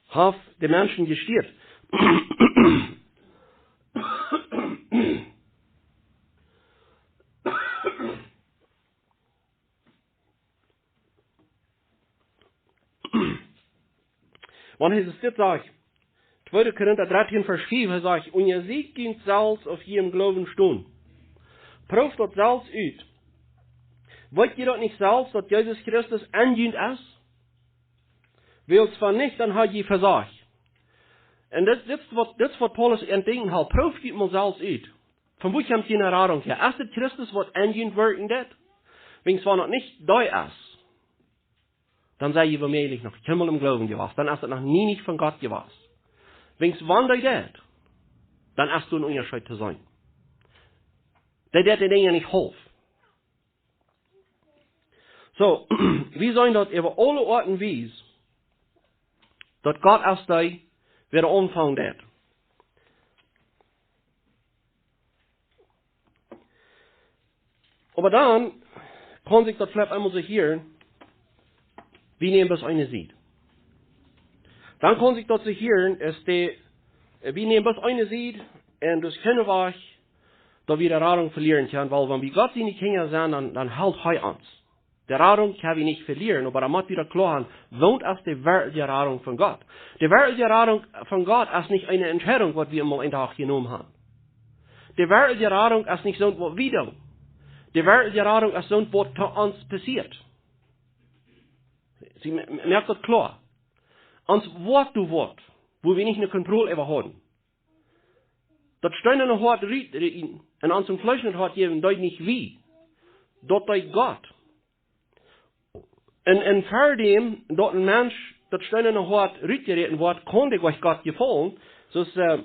haft de Menschen jestieet. Wan hee dit sajcht, tweede Korinta dartieen Varsch fief, hee sajcht: "Unjasieekjt junt selfst, auf jie em Gloowen stonen. Proowt daut selfst ut. Weet jie daut nich selfst, daut Jesus Christus en junt es? Wiels wan nich, dan ha jie vesajcht." Un dit, dit es waut, dit es waut Paulus aun denkjen haft. Proowt junt mol selfst ut. Von wua kjemt june Radunk häa? Es dit Christus, waut en junt wirkjen deit? Wan daut nich dee es, dan sie jie womöglich noch kjeenmol em Gloowen jewast. Dan es daut noch nie nich von Gott jewast. Wan dee deit, dan es doa een Unjascheet to seenen. Dee deit de Dinja nich haulf. Soo, wie seenen daut äwa aule Oat un Wies, daut Gott es dee, waut aunfangen deit. Oba dan kaun sikj daut veleicht eemol soo hieren, wie nämen bloos eene Sied. Dan kaun sikj daut soo hieren, es de, äh, wie nämen bloos eene Sied, un daut kjennen wie, daut wie de Radunk velieren kjennen, wiels wan wie Gott siene Kjinja sent, dan, dan helt hee ons. De Radunk kjenn wie nich velieren, oba dan mott wie daut kloa haben, waut es de werkjliche Radunk von Gott? De werkjliche Radunk von Gott es nich eene Entscheidunk, waut wie mol een Dach jenomen haben. De werkjliche Radunk es nich soont, waut wie doonen. De werkjliche Radunk es soont, waut to ons passieet. See, me-, me-, moakt daut kloa. Ons Hoat, daut Hoat, wua wie nich eene Kontroll äwa hauden. Daut steenane Hoat rut, rut, un ons een fleeschnet Hoat jäwen, deed nich wie. Daut deed Gott. Un, un ver däm, daut een Mensch daut steenane Hoat rutjeräten woat, kunn dee goanich Gott jefaulen. Soo aus, äh,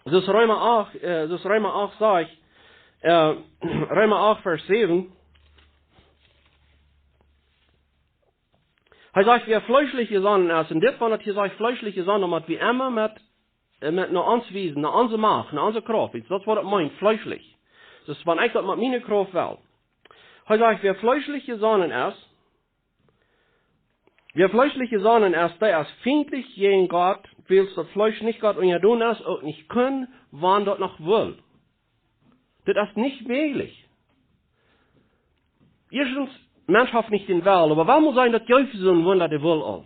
soo aus Reema acht, äh, soo aus Reema acht sajcht, äh, Reema acht Varsch säwen. Hee sajcht, wäa fleeschlich jesonnen es, un dit, wan daut hia sajcht, fleeschlich jesonnen, dan mott wie emma met äh, met, no ons wiesen, no onse Macht, no onse Krauft. Daut es waut daut meent, fleeschlich. Daut es, wan ekj daut met miene Krauft well. Hee sajcht, wäa fleeschlich jesonnen es, wäa fleeschlich jesonnen es, dee es fientlich jäajen Gott, wiels daut Fleesch nich Gott unjadon es, uk nich kunn, wan daut noch well. Dit es nich mäajlich. Ieeschtens, Mensch haft nich dän Well, oba wuarom saul daut jeft soon Wunda, dee well aul?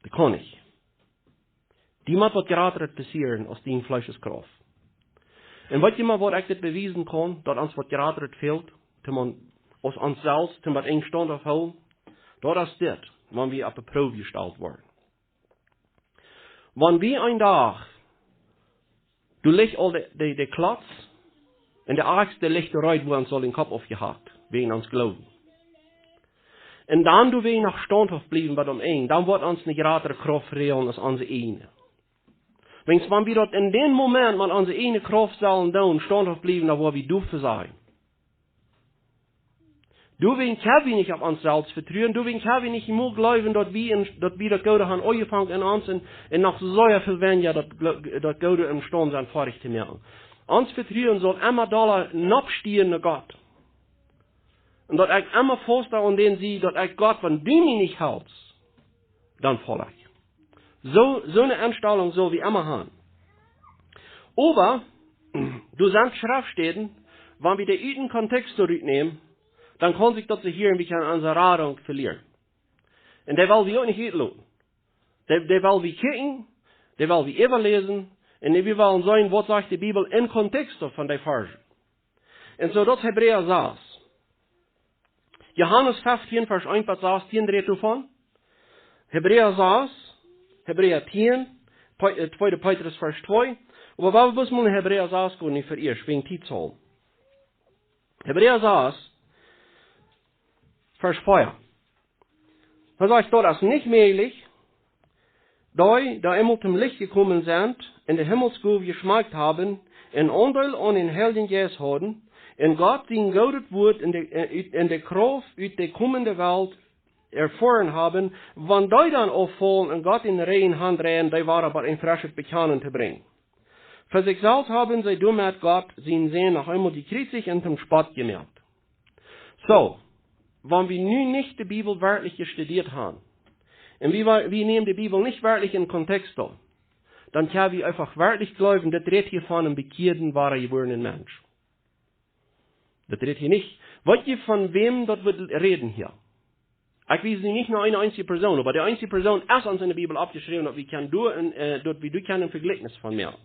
Daut kaun nich. Dee mott waut jratret passieren aus dien Fleescheskrauft. Un weet jie mau, waut ekj dit bewiesen kaun, daut ons waut jratret fält, toom ons, aus ons selfst, toom daut een Staunt aufhoolen? Daut es dit, wan wie opp de Proow jestalt woaren. Wan wie een Dach, doa licht aul de, de, de Klotz, un de Akjst, dee licht reed, wua ons aul dän Kopp aufjehakt, wäajen ons Gloowen. Un dan, doa wie noch staunthauft bliewen bat aum Enj, dan woat ons eene jratre Krauft fälen aus onse ieejne. Wiels wan wie daut en dän Moment met onse ieejne Krauft sellen doonen, staunthauft bliewen, dan woa wie doa vesajen. Doawäajen kjenn wie nich opp ons selfst vetruen, doawäajen kjenn wie nich mol jleewen, daut wie en, daut wie daut Goode haben aunjefongen en ons un, un noch soo väl weinja daut Glo-, daut Goode emstaund sent foadich to moaken. Ons Vetruen saul emma dolla nopp stieen no Gott. Un daut ekj emma fausta aun dän sie, daut ekj: Gott, wan du mie nich helpst, dan faul ekj. Soo, soone Enstalunk sell wie emma haben. Oba, doa sent Schreftstäden, wan wie dee ut dän Kontext trigj nämen, dan kaun sikj daut soo hieren, wie kjennen onse Radunk velieren. Un dee well wie uk nich utloten. Dee, dee well wie kjikjen, dee well wie äwaläsen, un wie wellen seenen, waut sajcht de Bibel em Kontext von dee Varsch. Un soo daut Hebräa sas. Johanes feftieen, Varsch eent bat sastieen rät doavon. Hebräa sas, Hebräa tieen, Pe-, äh, tweede Petrus Varsch twee. Oba wie motten mol no Hebräa sas gonen, nich fa ieescht, wäajen Tiet saul. Hebräa sas, Varsch vea. Hee sajcht: Daut es nich mäajlich, dee, dee eemol toom Licht jekomen sent, un de Himmelsgow jeschmakjt haben, un Aundeel aun dän Heiljen Jeist haben, un Gott sien goodet Wuat un de, äh, ut, un de Krauft ut de komende Welt erfoaren haben, wan dee dan auffaulen un Gott en de Rieejen haundreien, dee wada bie een freschet Bekjanen to brinjen. Fa sikj selfst haben see doamet Gott sienen Sän noch eemol jekjriezicht un toom Spott jemoakt. Soo, wan wie nu nich de Bibel werkjlich jestudieet haben, un wie, wie nämen de Bibel nich werkjlich en Kontext aun, dan kjenn wie eefach werkjlich jleewen, daut rät hia von een bekjeaden, wadajebuarnen Mensch. Daut rät hia nich. Weet jie, von wäm daut woat räden hia? Ekj wies nu nich no eene eensje Persoon, oba dee eensje Persoon es ons en de Bibel oppjeschräwen, daut wie kjennen doa een, äh, daut wie doa kjennen een Vejlikjnis von moaken.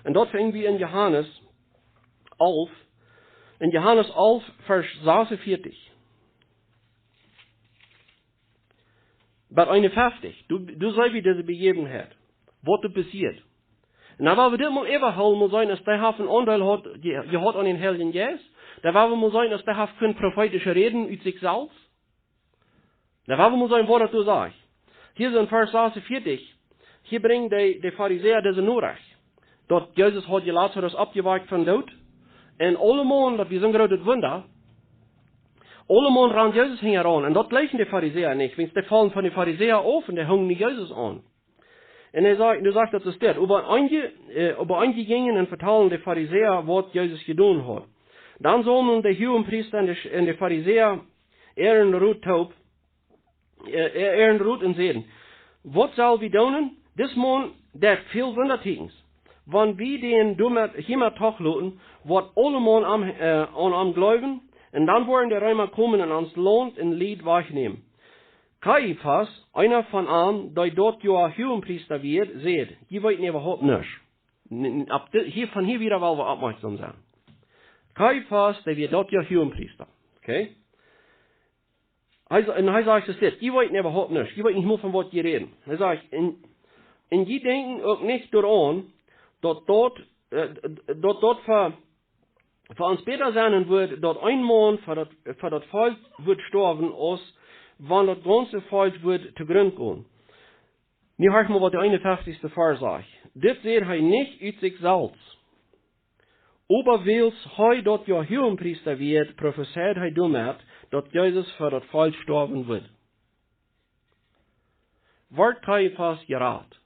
Un daut finj wie en Johanes alf, en Johanes alf, Varsch sasunvieetich. Bat eenunfeftich. Doa, doa see wie dise Bejäwenheit, waut doa passieet. Un dan woa wie dit mol äwahoolen, mol seenen, aus dee haft een Aundeel haud, je-, jehaut aun dän Heiljen Jeist. Dan woa wie mol seenen, aus dee haft kunnt profeetisch räden ut sikj selfst. Dan woa wie mol seenen, waut daut doa sajcht. Hia es en Varsch sasunvieetich. Hia brinjen de, de Farisäa dise Norecht, daut Jesus haud jelazt, haud es oppjewakjt vom Doot. Un aulemaun, daut wia soon grootet Wunda, aulemaun rand Jesus hinjaraun. Un daut jleewen de Farisäa nich, wiels dee follen von de Farisäa auf un dee hungen nu Jesus aun. Un hee sajcht, nu sajcht daut, es dit: Oba eenje, äh, oba eenje jinjen un vetalden de Farisäa, waut Jesus jedonen haud. Dan saumelden de Huagepriesta un de, un de Farisäa äaren Rot toop, äh, äaren Rot un säden: Waut sell wie doonen? Dis Maun deit väl Wundatieekjens. Wan wie dän doamet, hia doamet toochloten, woat aulemaun aun, äh, aun am jleewen, un dan woaren de Reema komen un ons Launt un Lied wajchnämen. Kajafas, eena von an, dee daut Joa Huagepriesta wia, säd: Jie weeten äwahaupt nuscht. N-, n-, opp di-, hia, von hia wieda well wie oppmoakjsom sennen. Kajafas, dee wia daut Joa Huagepriesta. Okay? Hee sa-, un hee sajcht es dit: Jie weeten äwahaupt nuscht. Jie weeten nich mol, von waut jie räden. Hee sajcht: Un, un jie denkjen uk nich doaraun, daut daut, äh, daut daut fa fa ons bäta sennen wudd, daut een Maun fa daut, fa daut Volkj wudd stoawen, aus wan daut gaunze Volkj wudd to Grunt gonen. Nu horcht mol, waut de eenunfeftichste Varsch sajcht. Dit säd hee nich ut sikj selfst. Oba wiels hee daut Joa Huagepriesta wia, profezeid hee doamet, daut Jesus fa daut Volkj stoawen wudd. Wort Kajafas jerat?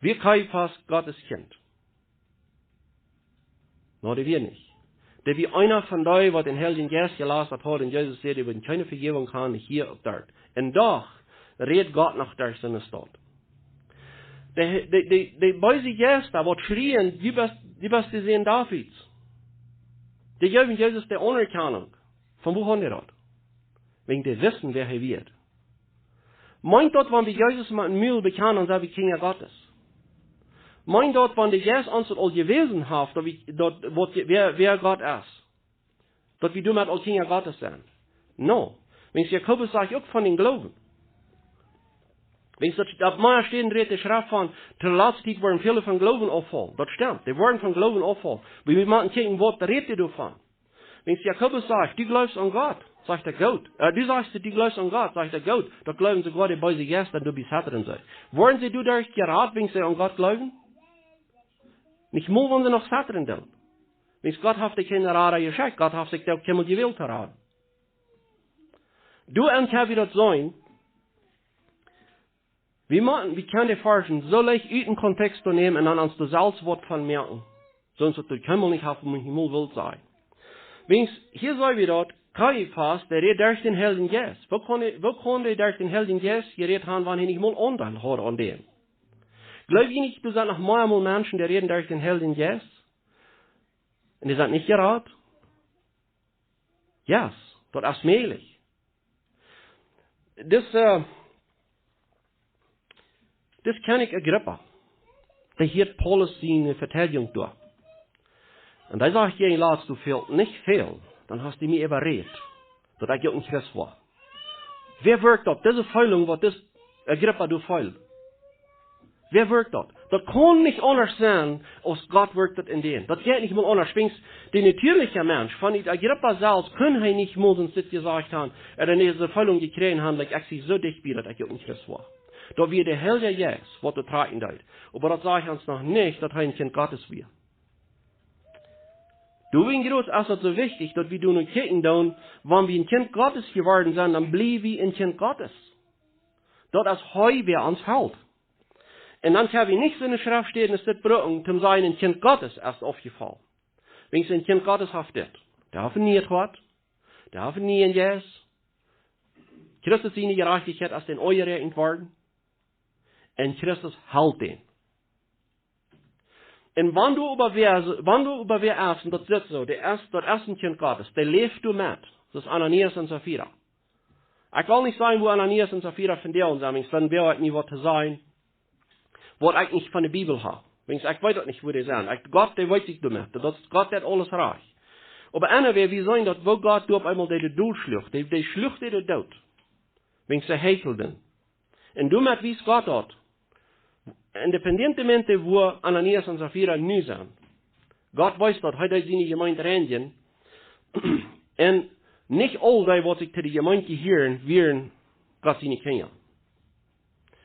Wia Kajafas Gottes Kjint? No, dee wia nich. Dee wia eena von dee, waut dän Heiljen Jeist jelast haud, un Jesus säd, dee woaren kjeene Vejäwunk haben, nich hia noch doa. Un doch räd Gott noch derch siene Staut. De, de, de, de beese Jeista, waut schrieen: Du best, du best de Sän Davids. Dee jeewen Jesus de Aunerkjanunk. Von wua hauden dee daut? Wäajen dee wisten, wäa hee wia. Meent daut, wan wie Jesus met däm Mul bekjanen, dan sent wie Kjinja Gottes? Meent daut, wan de Jeist ons daut aul jewäsen haft, daut wie, daut, waut, wäa, wäa Gott es, daut wie doamet aul Kjinja Gottes sent? No. Wiels Jakobus sajcht uk von dän Gloowen. Wiels daut, opp mea Städen rät de Schreft von, to de latste Tiet woaren väle vom Gloowen auffaulen. Daut stemt, dee woaren vom Gloowen auffaulen. Oba wie motten kjikjen, waut rät hee doavon? Wiels Jakobus sajcht: Du jleefst aun Gott, sajcht hee, goot. Äh, du sajchst, du jleefst aun Gott, sajcht hee, goot. Daut jleewen soogoa de beese Jeista, un doabie zetren see. Woaren see doaderch jerat, wiels see aun Gott jleewen? Nich mol, wan see noch zetren doonen. Wiels Gott haft an kjeene Rada jeschekjt, Gott haft sikj uk kjeenmol jewält to raden. Doa en kjenn wie daut seenen, wie motten, wie kjennen de Varsch soo leicht ut dän Kontext nämen un dan ons doa selfst waut von moaken. Soo aus daut kjeenmol nich haft, mol wult sennen. Wiels, hia seenen wie daut, Kajafas, dee räd derch dän Heiljen Jeist. Woo kunn hee, woo kunn hee derch dän Heiljen Jeist jerät haben, wan hee nich mol Aundeel haud aun däm? Jleew jie nich, doa sent noch mea mol Menschen, dee räden derch dän Heiljen Jeist? Un dee sent nich jerat? Yes, daut es mäajlich. Dis, äh, dis Kjennich Agrippa, dee hieet Paulus siene Veteidigung derch. Un dee sajcht: Jie, latst du väl, nich väl, dan hast du mie äwarädt, daut ekj uk een Christ woa. Wäa wirkjt daut? Dise Feeling, waut dis Agrippa doa feelt. Wäa wirkjt daut? Daut kaun nich aundasch sennen, aus Gott wirkjt daut en däm. Daut jeit nich mol aundasch. Wiels de natieelja Mensch, von dän Agrippa selfst, kunn hee nich mol soo dit jesajcht haben, ooda dise Feeling jekjräajen haben, like, ekj sie soo dicht bie, daut ekj uk een Christ woa. Daut wia de Heilja Jeist, waut doa trakjen deed. Oba daut sajcht ons noch nich, daut hee een Kjint Gottes wia. Doawäajen es daut soo wichtich, daut wie doa no kjikjen doonen, wan wie een Kjint Gottes jeworden sent, dan bliew wie een Kjint Gottes. Daut es hee, wäa ons helt. Un dan kjenn wie nich soone Schreftstäden aus dit brucken, toom sajen, een Kjint Gottes es aufjefollen. Wiels een Kjint Gottes haft dit. Dee haft een nieet Hoat. Dee haft een nieen Jeist. Christus siene Jerajchtichkjeit es dän aunjeräakjent worden. Un Christus helt dän. Un wan du oba wäa, wan du oba wäa es, un daut es soo, dee es, daut es een Kjint Gottes, dee läft doamet, soo aus Ananias un Safira. Ekj well nich sajen, woo Ananias un Safira vondoag sent, wiels dan woa ekj nich waut to sajen, waut ekj nich von de Bibel hab. Wiels ekj weet daut nich, woo dee sent. Ekj, Gott, dee weet sikj doamet. Daut es Gott, dee haft aules rajcht. Oba anyway, wie seenen daut, woo Gott doa opp eemol dee, dee doot schluach. Dee, dee schluach dee doot. Wiels see heichelden. Un doamet wiest Gott daut, independientemente woo Ananias un Safira nu sent, Gott weet daut, hee deed siene Jemeent reinjen. Un nich aul dee, waut sikj to de Jemeent jehieren, wieren Gott siene Kjinja.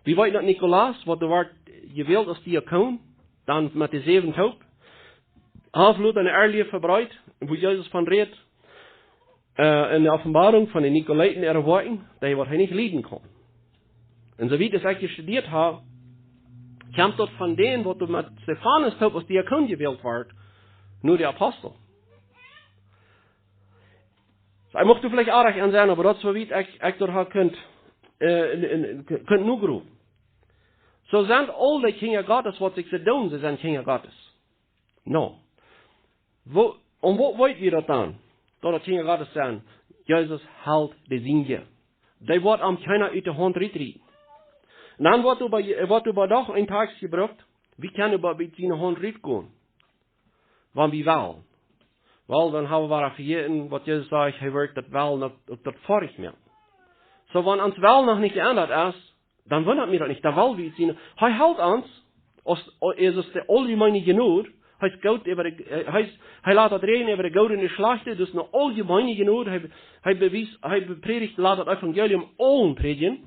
Wie weeten daut Nikolaus, waut doa wort jewält aus Diakon, dan met de säwen toop, haft Lot en de Erlie vebreet, woo Jesus von rät, äh, en de Openboarunk von de Nikolaiten äare Woakjen, dee waut hee nich lieden kunn. Un soo wiet aus ekj jestudieet hab, kjemt daut von dän, waut doa met Stefanus toop aus Diakon jewält wort, no de Apostel. Soo, ekj mucht doa veleicht oajch aun sennen, oba daut es soo wiet ekj, ekj doa hab kunt, äh, en, en, kunt nogropen. Soo sent aul dee Kjinja Gottes, waut sikj soo doonen, see sent Kjinja Gottes. No. Woo, un woo weet wie daut dan? Daut daut Kjinja Gottes sent. Jesus helt de Sienje. Dee woat am kjeena ut de Haunt rutrieten. Un dan woat oba, woat oba doch een Takjst jebrukt, wie kjennen oba ut siene Haunt rutgonen, wan wie wellen. Well, dan hab wie wada vejäten, waut Jesus sajcht, hee woat daut Wellen daut, daut, daut foadich moaken. Soo, wan ons Wellen noch nich jeendat es, dan wundat mie daut nich, dan well wie siene, hee helt ons, aus, aus, aus de auljemeene Jnod, hee es goot äwa de, hee es, hee lat daut räajnen äwa de Goode un de Schlajchte, daut es ne auljemeene Jnod, hee, hee bewiest, hee beprädicht, lat daut Evangelium aule prädjen.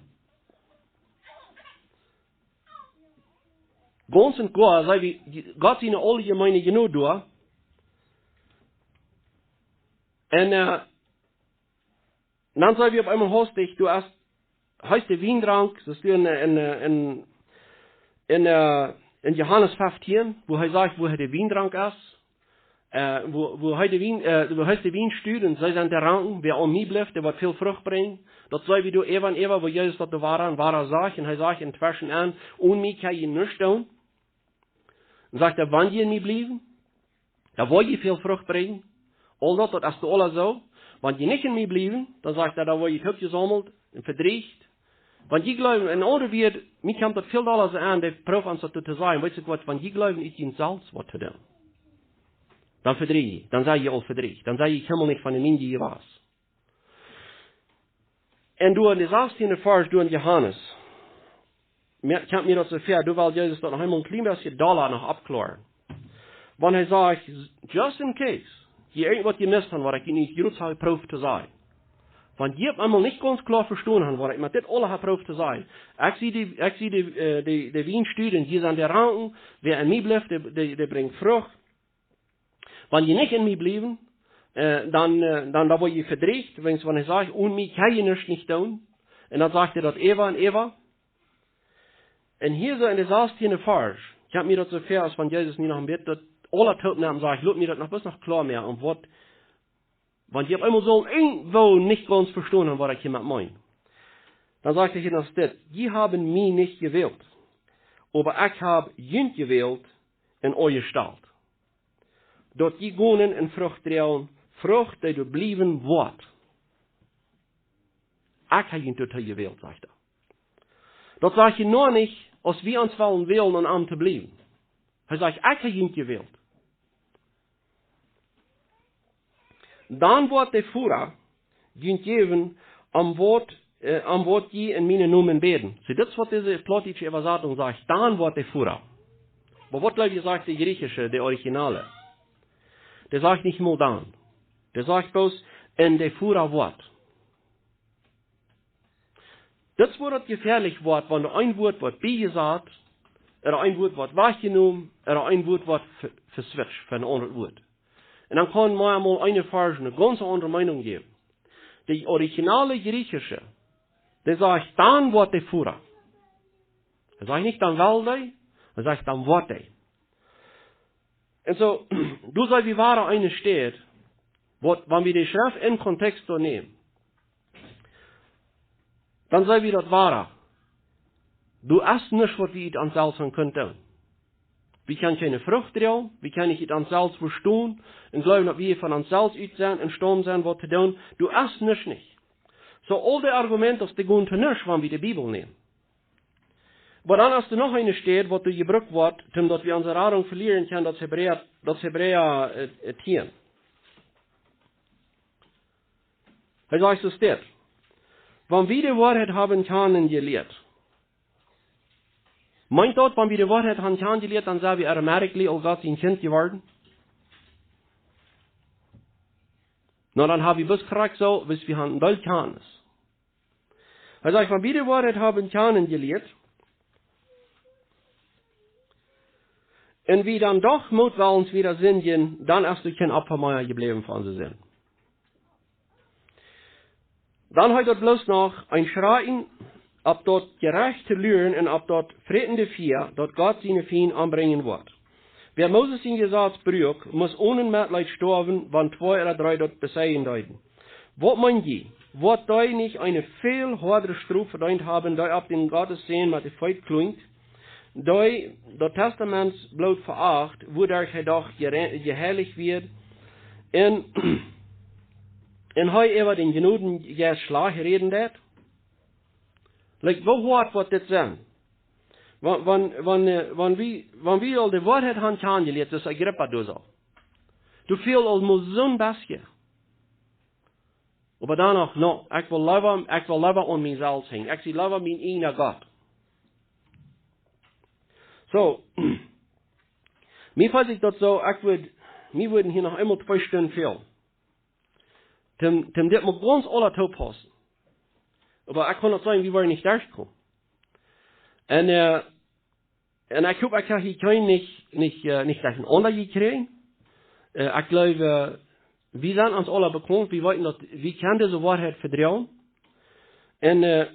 Gaunz un goa, see wie, Gott siene auljemeene Jnod doa. Un, äh, dan see wie opp eemol haustich, du hast, hee es de Wiendrank, daut es doa en, en, en, en, äh, en Johanes feftieen, woo hee sajcht, woo hee de Wiendrank es. Äh, woo, woo hee de Wien, äh, woo hee es de Wienstud un see sent de Ranken, wäa aun mie blift, dee woat väl Frucht brinjen. Daut see wie doa äwa un äwa, woo Jesus daut doa wada un wada sajcht, un hee sajcht entweschen aun, onen mie kjenn jie nuscht doonen. Un sajcht hee, wan jie en mie bliewen, dan woa jie väl Frucht brinjen. Aul daut, daut es doa aula soo. Wan jie nich en mie bliewen, dan sajcht hee, dan woa jie toopjesaumelt un vedrieecht. Wan jie jleewen, en aundre Wieed, mie kjemt daut väl dolla soo aun, dee proowen ons daut to sajen, weetst du waut, wan jie jleewen, jie kjennen selfst waut to doonen, dan vedrieecht, dan sie jie aul vedrieecht, dan sie jie kjeenmol nich von de Lienje jewast. Un doa en de sastieende Varsch, doa en Johanes, mie, kjemt mie daut soo väa, doa well Jesus daut noch eemol een kjlien bät dolla noch oppkloaren. Wan hee sajcht, just in case jie irjentwaut jemisst haben, waut ekj nu jrods hab jeprooft to sajen. Wan jie opp eemol nich gaunz kloa vestonen haben, waut ekj met dit aula hab jeprooft to sajen. Ekj sie de, ekj sie de, äh, de, de Wienstud un jie sent de Ranken, wäa en mie blift, dee, dee, dee brinjt Frucht. Wan jie nich en mie bliewen, äh, dan, äh, dan, dan woa jie vedrieecht, wiels wan hee sajcht, onen mie kjenn jie nuscht nich doonen. Un dan sajcht hee daut äwa un äwa. Un hia soo en de sastieende Varsch, kjemt mie daut soo väa, aus wan Jesus nu noch een bät daut aula toopnemt un sajcht, lot mie daut noch bloos noch kloa moaken, un waut, wan jie opp eemol sellen irjentwoo nich gaunz vestonen haben, waut ekj hia met meen. Dan sajcht hee hia noch dit, jie haben mie nich jewält, oba ekj hab junt jewält un junt jestalt, daut jie gonen un Frucht droagen, Frucht, dee doa bliewen woat. Ekj hab junt doatoo jewält, sajcht hee. Daut sajcht hee noch nich, aus wie ons wellen wälen, aun am to bliewen. Hee sajcht, ekj hab junt jewält. Dan woat de Voda junt jäwen, om waut, äh, om waut jie en mienen Nomen bäden. See, dit es waut dise plautdietsche Äwasatunk sajcht. Dan woat de Voda. Oba waut jleew jie, sajcht de jriechische, de Originale? Dee sajcht nich mol dan. Dee sajcht bloos, un de Voda woat. Dit es wua daut jefäalich woat, wan doa een Wuat woat biejesat, ooda een Wuat woat wajchjenomen, ooda een Wuat woat ve-, veswitcht fa een aundret Wuat. Un dan kaun mau mol een Varsch eene gaunz aundre Meinunk jäwen. De originale Griechische, dee sajcht, dan woat dee Fura. Hee sajcht nich, dan well dee, hee sajcht, dan woat dee. Un soo, doa sent wie wada aun eene Städ, waut, wan wie de Schreft en Kontext doa nämen, dan sent wie daut wada. Doa es nuscht, waut wie ut ons selfst han kunnen doonen. Wie kjennen kjeene Frucht droagen, wie kjennen nich ut ons selfst vestonen un jleewen, daut wie von ons selfst ut sent un staum sent, waut to doonen. Doa es nuscht nich. Soo, aul dee Argumenten, dee gonen to nuscht, wan wie de Bibel nämen. Oba dan es doa noch eene Städ, waut doa jebrukt woat, om daut wie onse Radunk velieren kjennen, daut es Hebräa, daut es Hebräa, äh, äh, tieen. Hee sajcht soo dit: Wan wie de Woarheit haben kjanen jelieet. Meent daut, wan wie de Woarheit haben kjanen jelieet, dan sent wie automatically aul Gott sien Kjint jeworden? Na, dan haben wie bloos krakjt soo, wiels wie haben een Deel Kjantnis. Hee sajcht, wan wie de Woarheit haben kjanen jelieet, un wie dan doch mootwellens wieda sindjen, dan es doa kjeen Opfa mea jebläwen fa onse Sind. Dan heet daut bloos noch: Een Schrakjen opp daut Jerecht to luaren un opp daut frätende Fia, daut Gott siene Fiend ombrinjen woat. Wäa Moses sien Jesaz bruak, must onen Metleet stoawen, wan twee ooda dree daut beseien deeden. Waut meen jie? Woat dee nich eene väl hoadre Strof vedeent haben, dee opp dän Gottes Sän met de Feet klunk, dee daut Testamentsbloot veacht, wuaderch hee doch jere-, jeheilicht wort, un, un hee äwa dän Jnodenjeist schlajcht räden deed? Like, woo hoat woat dit sennen? Wan, wan, wan, äh, wan wie, wan wie aul de Woarheit haben kjanen jelieet, soo aus Agrippa doa soo. Doa fält aul mau soon bät. Oba dan noch, no, ekj well leewa, ekj well leewa aun mie selfst henjen. Ekj sie leewa mien ieejna Gott. Soo, mie felt sikj daut soo, ekj wudd, mie wudden hia noch eemol twee Stunden fälen. Toom, toom dit mau gaunz aula toopaussen. Oba ekj kaun daut sajen, wie woaren nich derchkomen. Un, äh, un ekj hop, ekj hab hia kjeen nich, nich, äh, nich derchenaunda jekjräajen. Äh, ekj jleew, äh, wie sent ons aula bekaunt, wie weeten daut, wie kjennen dise Woarheit vedroagen. Un, äh,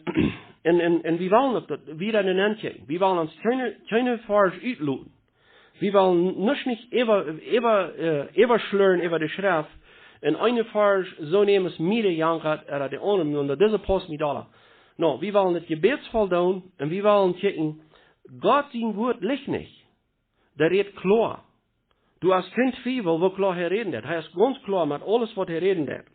un, un, un wie wellen daut, daut wie doa nenn kjikjen. Wie wellen ons kjeene, kjeene Varsch utloten. Wie wellen nuscht nich äwa, äwa, äh, äwaschleuren äwa de Schreft un een Varsch soo nämen aus mie de jankat ooda de aundre, un daut dise pausst mie dolla. No, wie wellen daut jebädsvoll doonen un wie wellen kjikjen, Gott sien Wort licht nich. Dee rät kloa. Doa es kjeen Twiewel, woo kloa hee räden deed. Hee es gaunz kloa met aules, waut hee räden deed.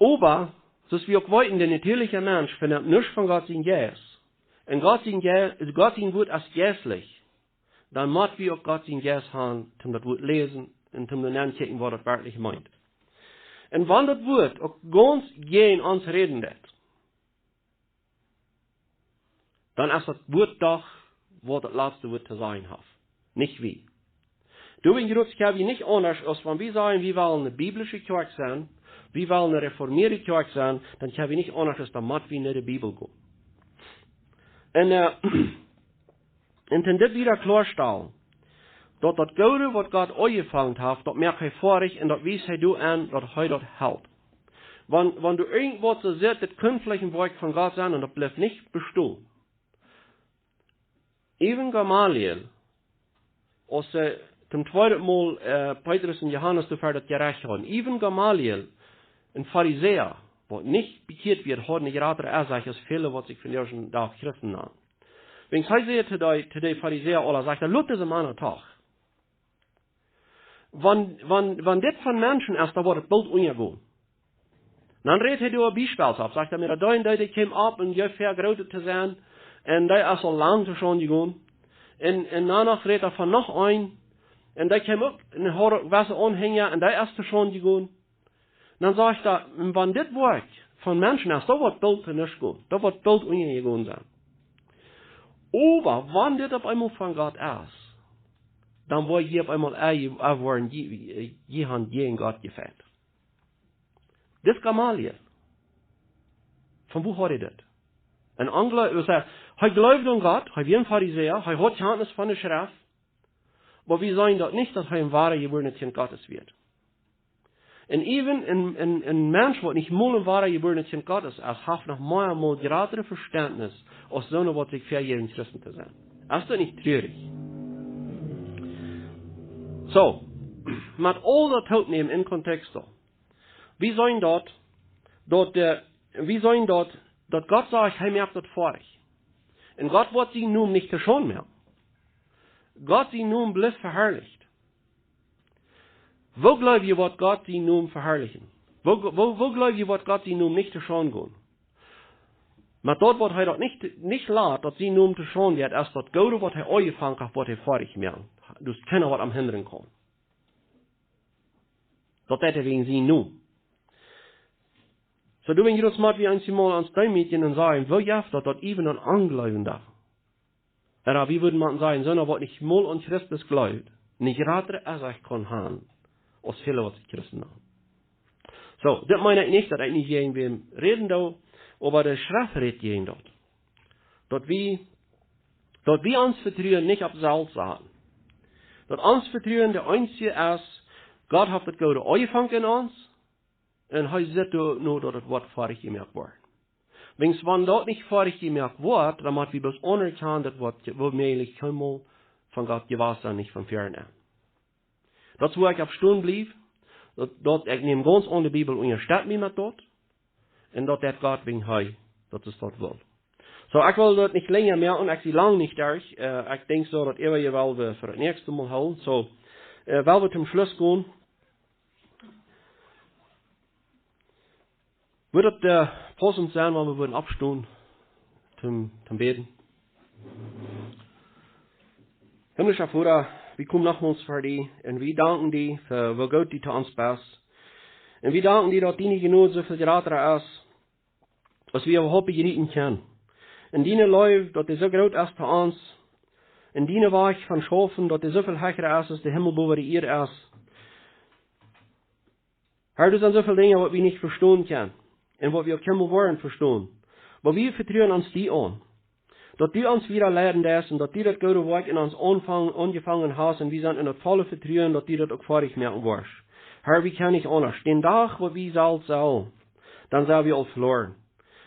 Oba, soo aus wie uk weeten, de natieelja Mensch vestoot nuscht von Gott sien Jeist. Un Gott sien Jei-, Gott sien Wort es jeistlich. Dan mott wie uk Gott sien Jeist haben, om daut Wort läsen un om doa nenn kjikjen, waut daut werkjlich meent. Un wan daut Wort uk gaunz jäajen ons räden deed, dan es daut Wort doch, waut daut latste Wort to sajen haft. Nich wie. Doawäajen jleew ekj, kjenn wie nich aundasch, aus wan wie sajen, wie wellen eene biblische Kjoakj sennen, wie wellen eene reformierte Kjoakj sennen, dan kjenn wie nich aundasch, aus dan mott wie no de Bibel gonen. Un, äh, un toom dit wada kloastalen, daut daut Goode, waut Gott aunjefongen haft, daut moakt hee foadich un daut wiest hee doaderch, daut hee daut helt. Wan, wan doa irjentwaut soo sitt, daut kunn veleicht een Woakj von Gott sennen un daut blift nich bestonen. Äwen Gamaliel, aus hee toom tweeden Mol, äh, Petrus un Johanes doafäa daut Jerecht hauden. Äwen Gamaliel, een Farisäa, waut nich bekjieet wia, haud eene jratre Uasoak aus väle, waut sikj vondoag dän Dach Christen nanen. Wiels hee säd to dee, to dee Farisäa aula, sajcht hee: "Lot dise Mana doch. Wan, wan, wan dit von Menschen es, dan woat daut boolt unjagonen." Dan rät hee doa Biespels opp, sajcht hee: "Mira, dee un dee, dee kjeem opp un jeef väa groot to sennen, un dee es aul lang to Schaund jegonen." Un, un dan noch rät hee von noch een, un dee kjeem uk, un haud uk wesse Aunhenja, un dee es to Schaund jegonen. Dan sajcht hee: "Wan dit Woakj von Menschen es, daut woat boolt to nuscht gonen, daut woat boolt unjagonen sennen. Oba wan dit opp eemol von Gott es, dan woa jie opp eemol, äh, jie, äh, woaren, jie, jie, jie haben jäajen Gott jefeit." Dit es Gamaliel. Von wua haud hee dit? Een Onjleewja, hee jleewd aun Gott, hee wia een Farisäa, hee haud Kjantnis von de Schreft, Oba wie seenen daut nich, daut hee een woara jebuarnet Kjint Gottes wia. Un even een, een, een Mensch, waut nich mol een woara jebuarnet Kjint Gottes es, haft noch mea mol jratre Vestentnis aus soone, waut sikj väajäwen, Christen to sennen. Es daut nich trurich? Soo, met aul daut toopnämen en Kontext, wie seenen daut, daut, äh, wie seenen daut, daut Gott sajcht, hee moakt daut foadich. Un Gott woat sienen Nomen nich to Schaund moaken. Gott sienen Nomen blift veharlicht. Woo jleew jie, woat Gott sienen Nomen veharlichen? Woo, woo, woo jleew jie, woat Gott sienen Nomen nich to Schaund gonen? Oba daut, waut hee daut nich, nich lat, daut sienen Nomen to Schaund jeit, es daut Goode, waut hee aunjefongen haft, woat hee foadich moaken. Daut kjeena waut am hindren kaun. Daut deit hee wäajen sienen Nomen. Soo, doa wan jie daut mol wie eemol aun ons deemootjen un sajen, woo jeft daut, daut even een Onjleewenda? Ooda wie wudden mau sajen, soona waut nich mol aun Christus jleeft, nich jratre Uasoak kaun haben, aus väle, waut sikj Christen nanen. Soo, daut meen ekj nich, daut ekj nich jäajen wäm räden doo, oba de Schreft rät jäajen daut. Daut wie, daut wie ons Vetruen nich opp selfst saten. Daut ons Vetruen de eensje es, Gott haft daut Goode aunjefongen en ons, un hee sitt doano, daut et woat foadich jemoakt woaren. Wiels wan daut nich foadich jemoakt woat, dan mott wie bloos aunerkjanen, daut woat je-, woomäajlich kjeenmol von Gott jewast sennen, nich von fäaren aun. Daut es, wua ekj opp stonen bliew, daut, daut ekj näm gaunz aun, de Bibel unjastett mie met daut, un daut deit Gott, wiels hee daut es, daut well. Soo, ekj well daut nich lenja moaken, ekj sie lang nich derch, äh, ekj denkj soo, daut äwa je well wie fa daut näakjste Mol hoolen. Soo, äh, well wie toom Schluss gonen. Wudd daut, äh, paussent sennen, wan wie wudden oppstonen toom, toom bäden? Himmlischa Voda, wie komen nochmols ver die un wie danken die fa woo goot du to ons best. Un wie danken die, daut diene Jnod soo väl jrata es, aus wie äwahaupt bejriepen kjennen. Un diene Leew, daut dee soo groot es to ons. Un diene Wajch von schaufen, daut dee soo väl hecha es, aus de Himmel bowa de Ieed es. Herr, doa sent soo väl Dinja, waut wie nich vestonen kjennen un waut wie uk kjeenmol woaren vestonen. Oba wie vetruen ons die aun, daut du ons wieda leiden deist un daut du daut goode Woakj en ons aunfangen, aunjefongen hast, un wie sent en daut volle Vetruen, daut du daut uk foadich moaken woascht. Herr, wie kjennen nich aundasch. Dän Dach, waut wie selfst sellen, dan sent wie aul veloaren.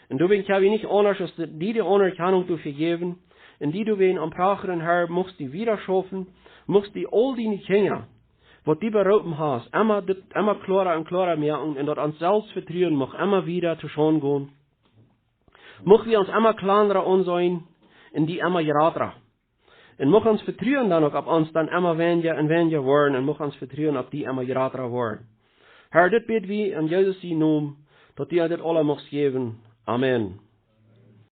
Un doawäajen kjenn wie nich aundasch, aus de, die de Aunerkjanunk doafäa jäwen. Un die doawäajen aum prachren, Herr, muchst du wieda schaufen, muchst du aul diene Kjinja, waut du beroopen hast, emma dit, emma kloara un kloara moaken, un daut ons Selfstvetruen mucht emma wieda to Schaund gonen. Mucht wie ons emma kjlandra aunseenen un die emma jratra. Un mucht ons Vetruen dan uk opp ons dan emma weinja un weinja woaren un mucht ons Vetruen opp die emma jratra woaren. Herr, dit bäd wie en Jesus sienen Nomen, daut du dit aula muchst jäwen. Amen.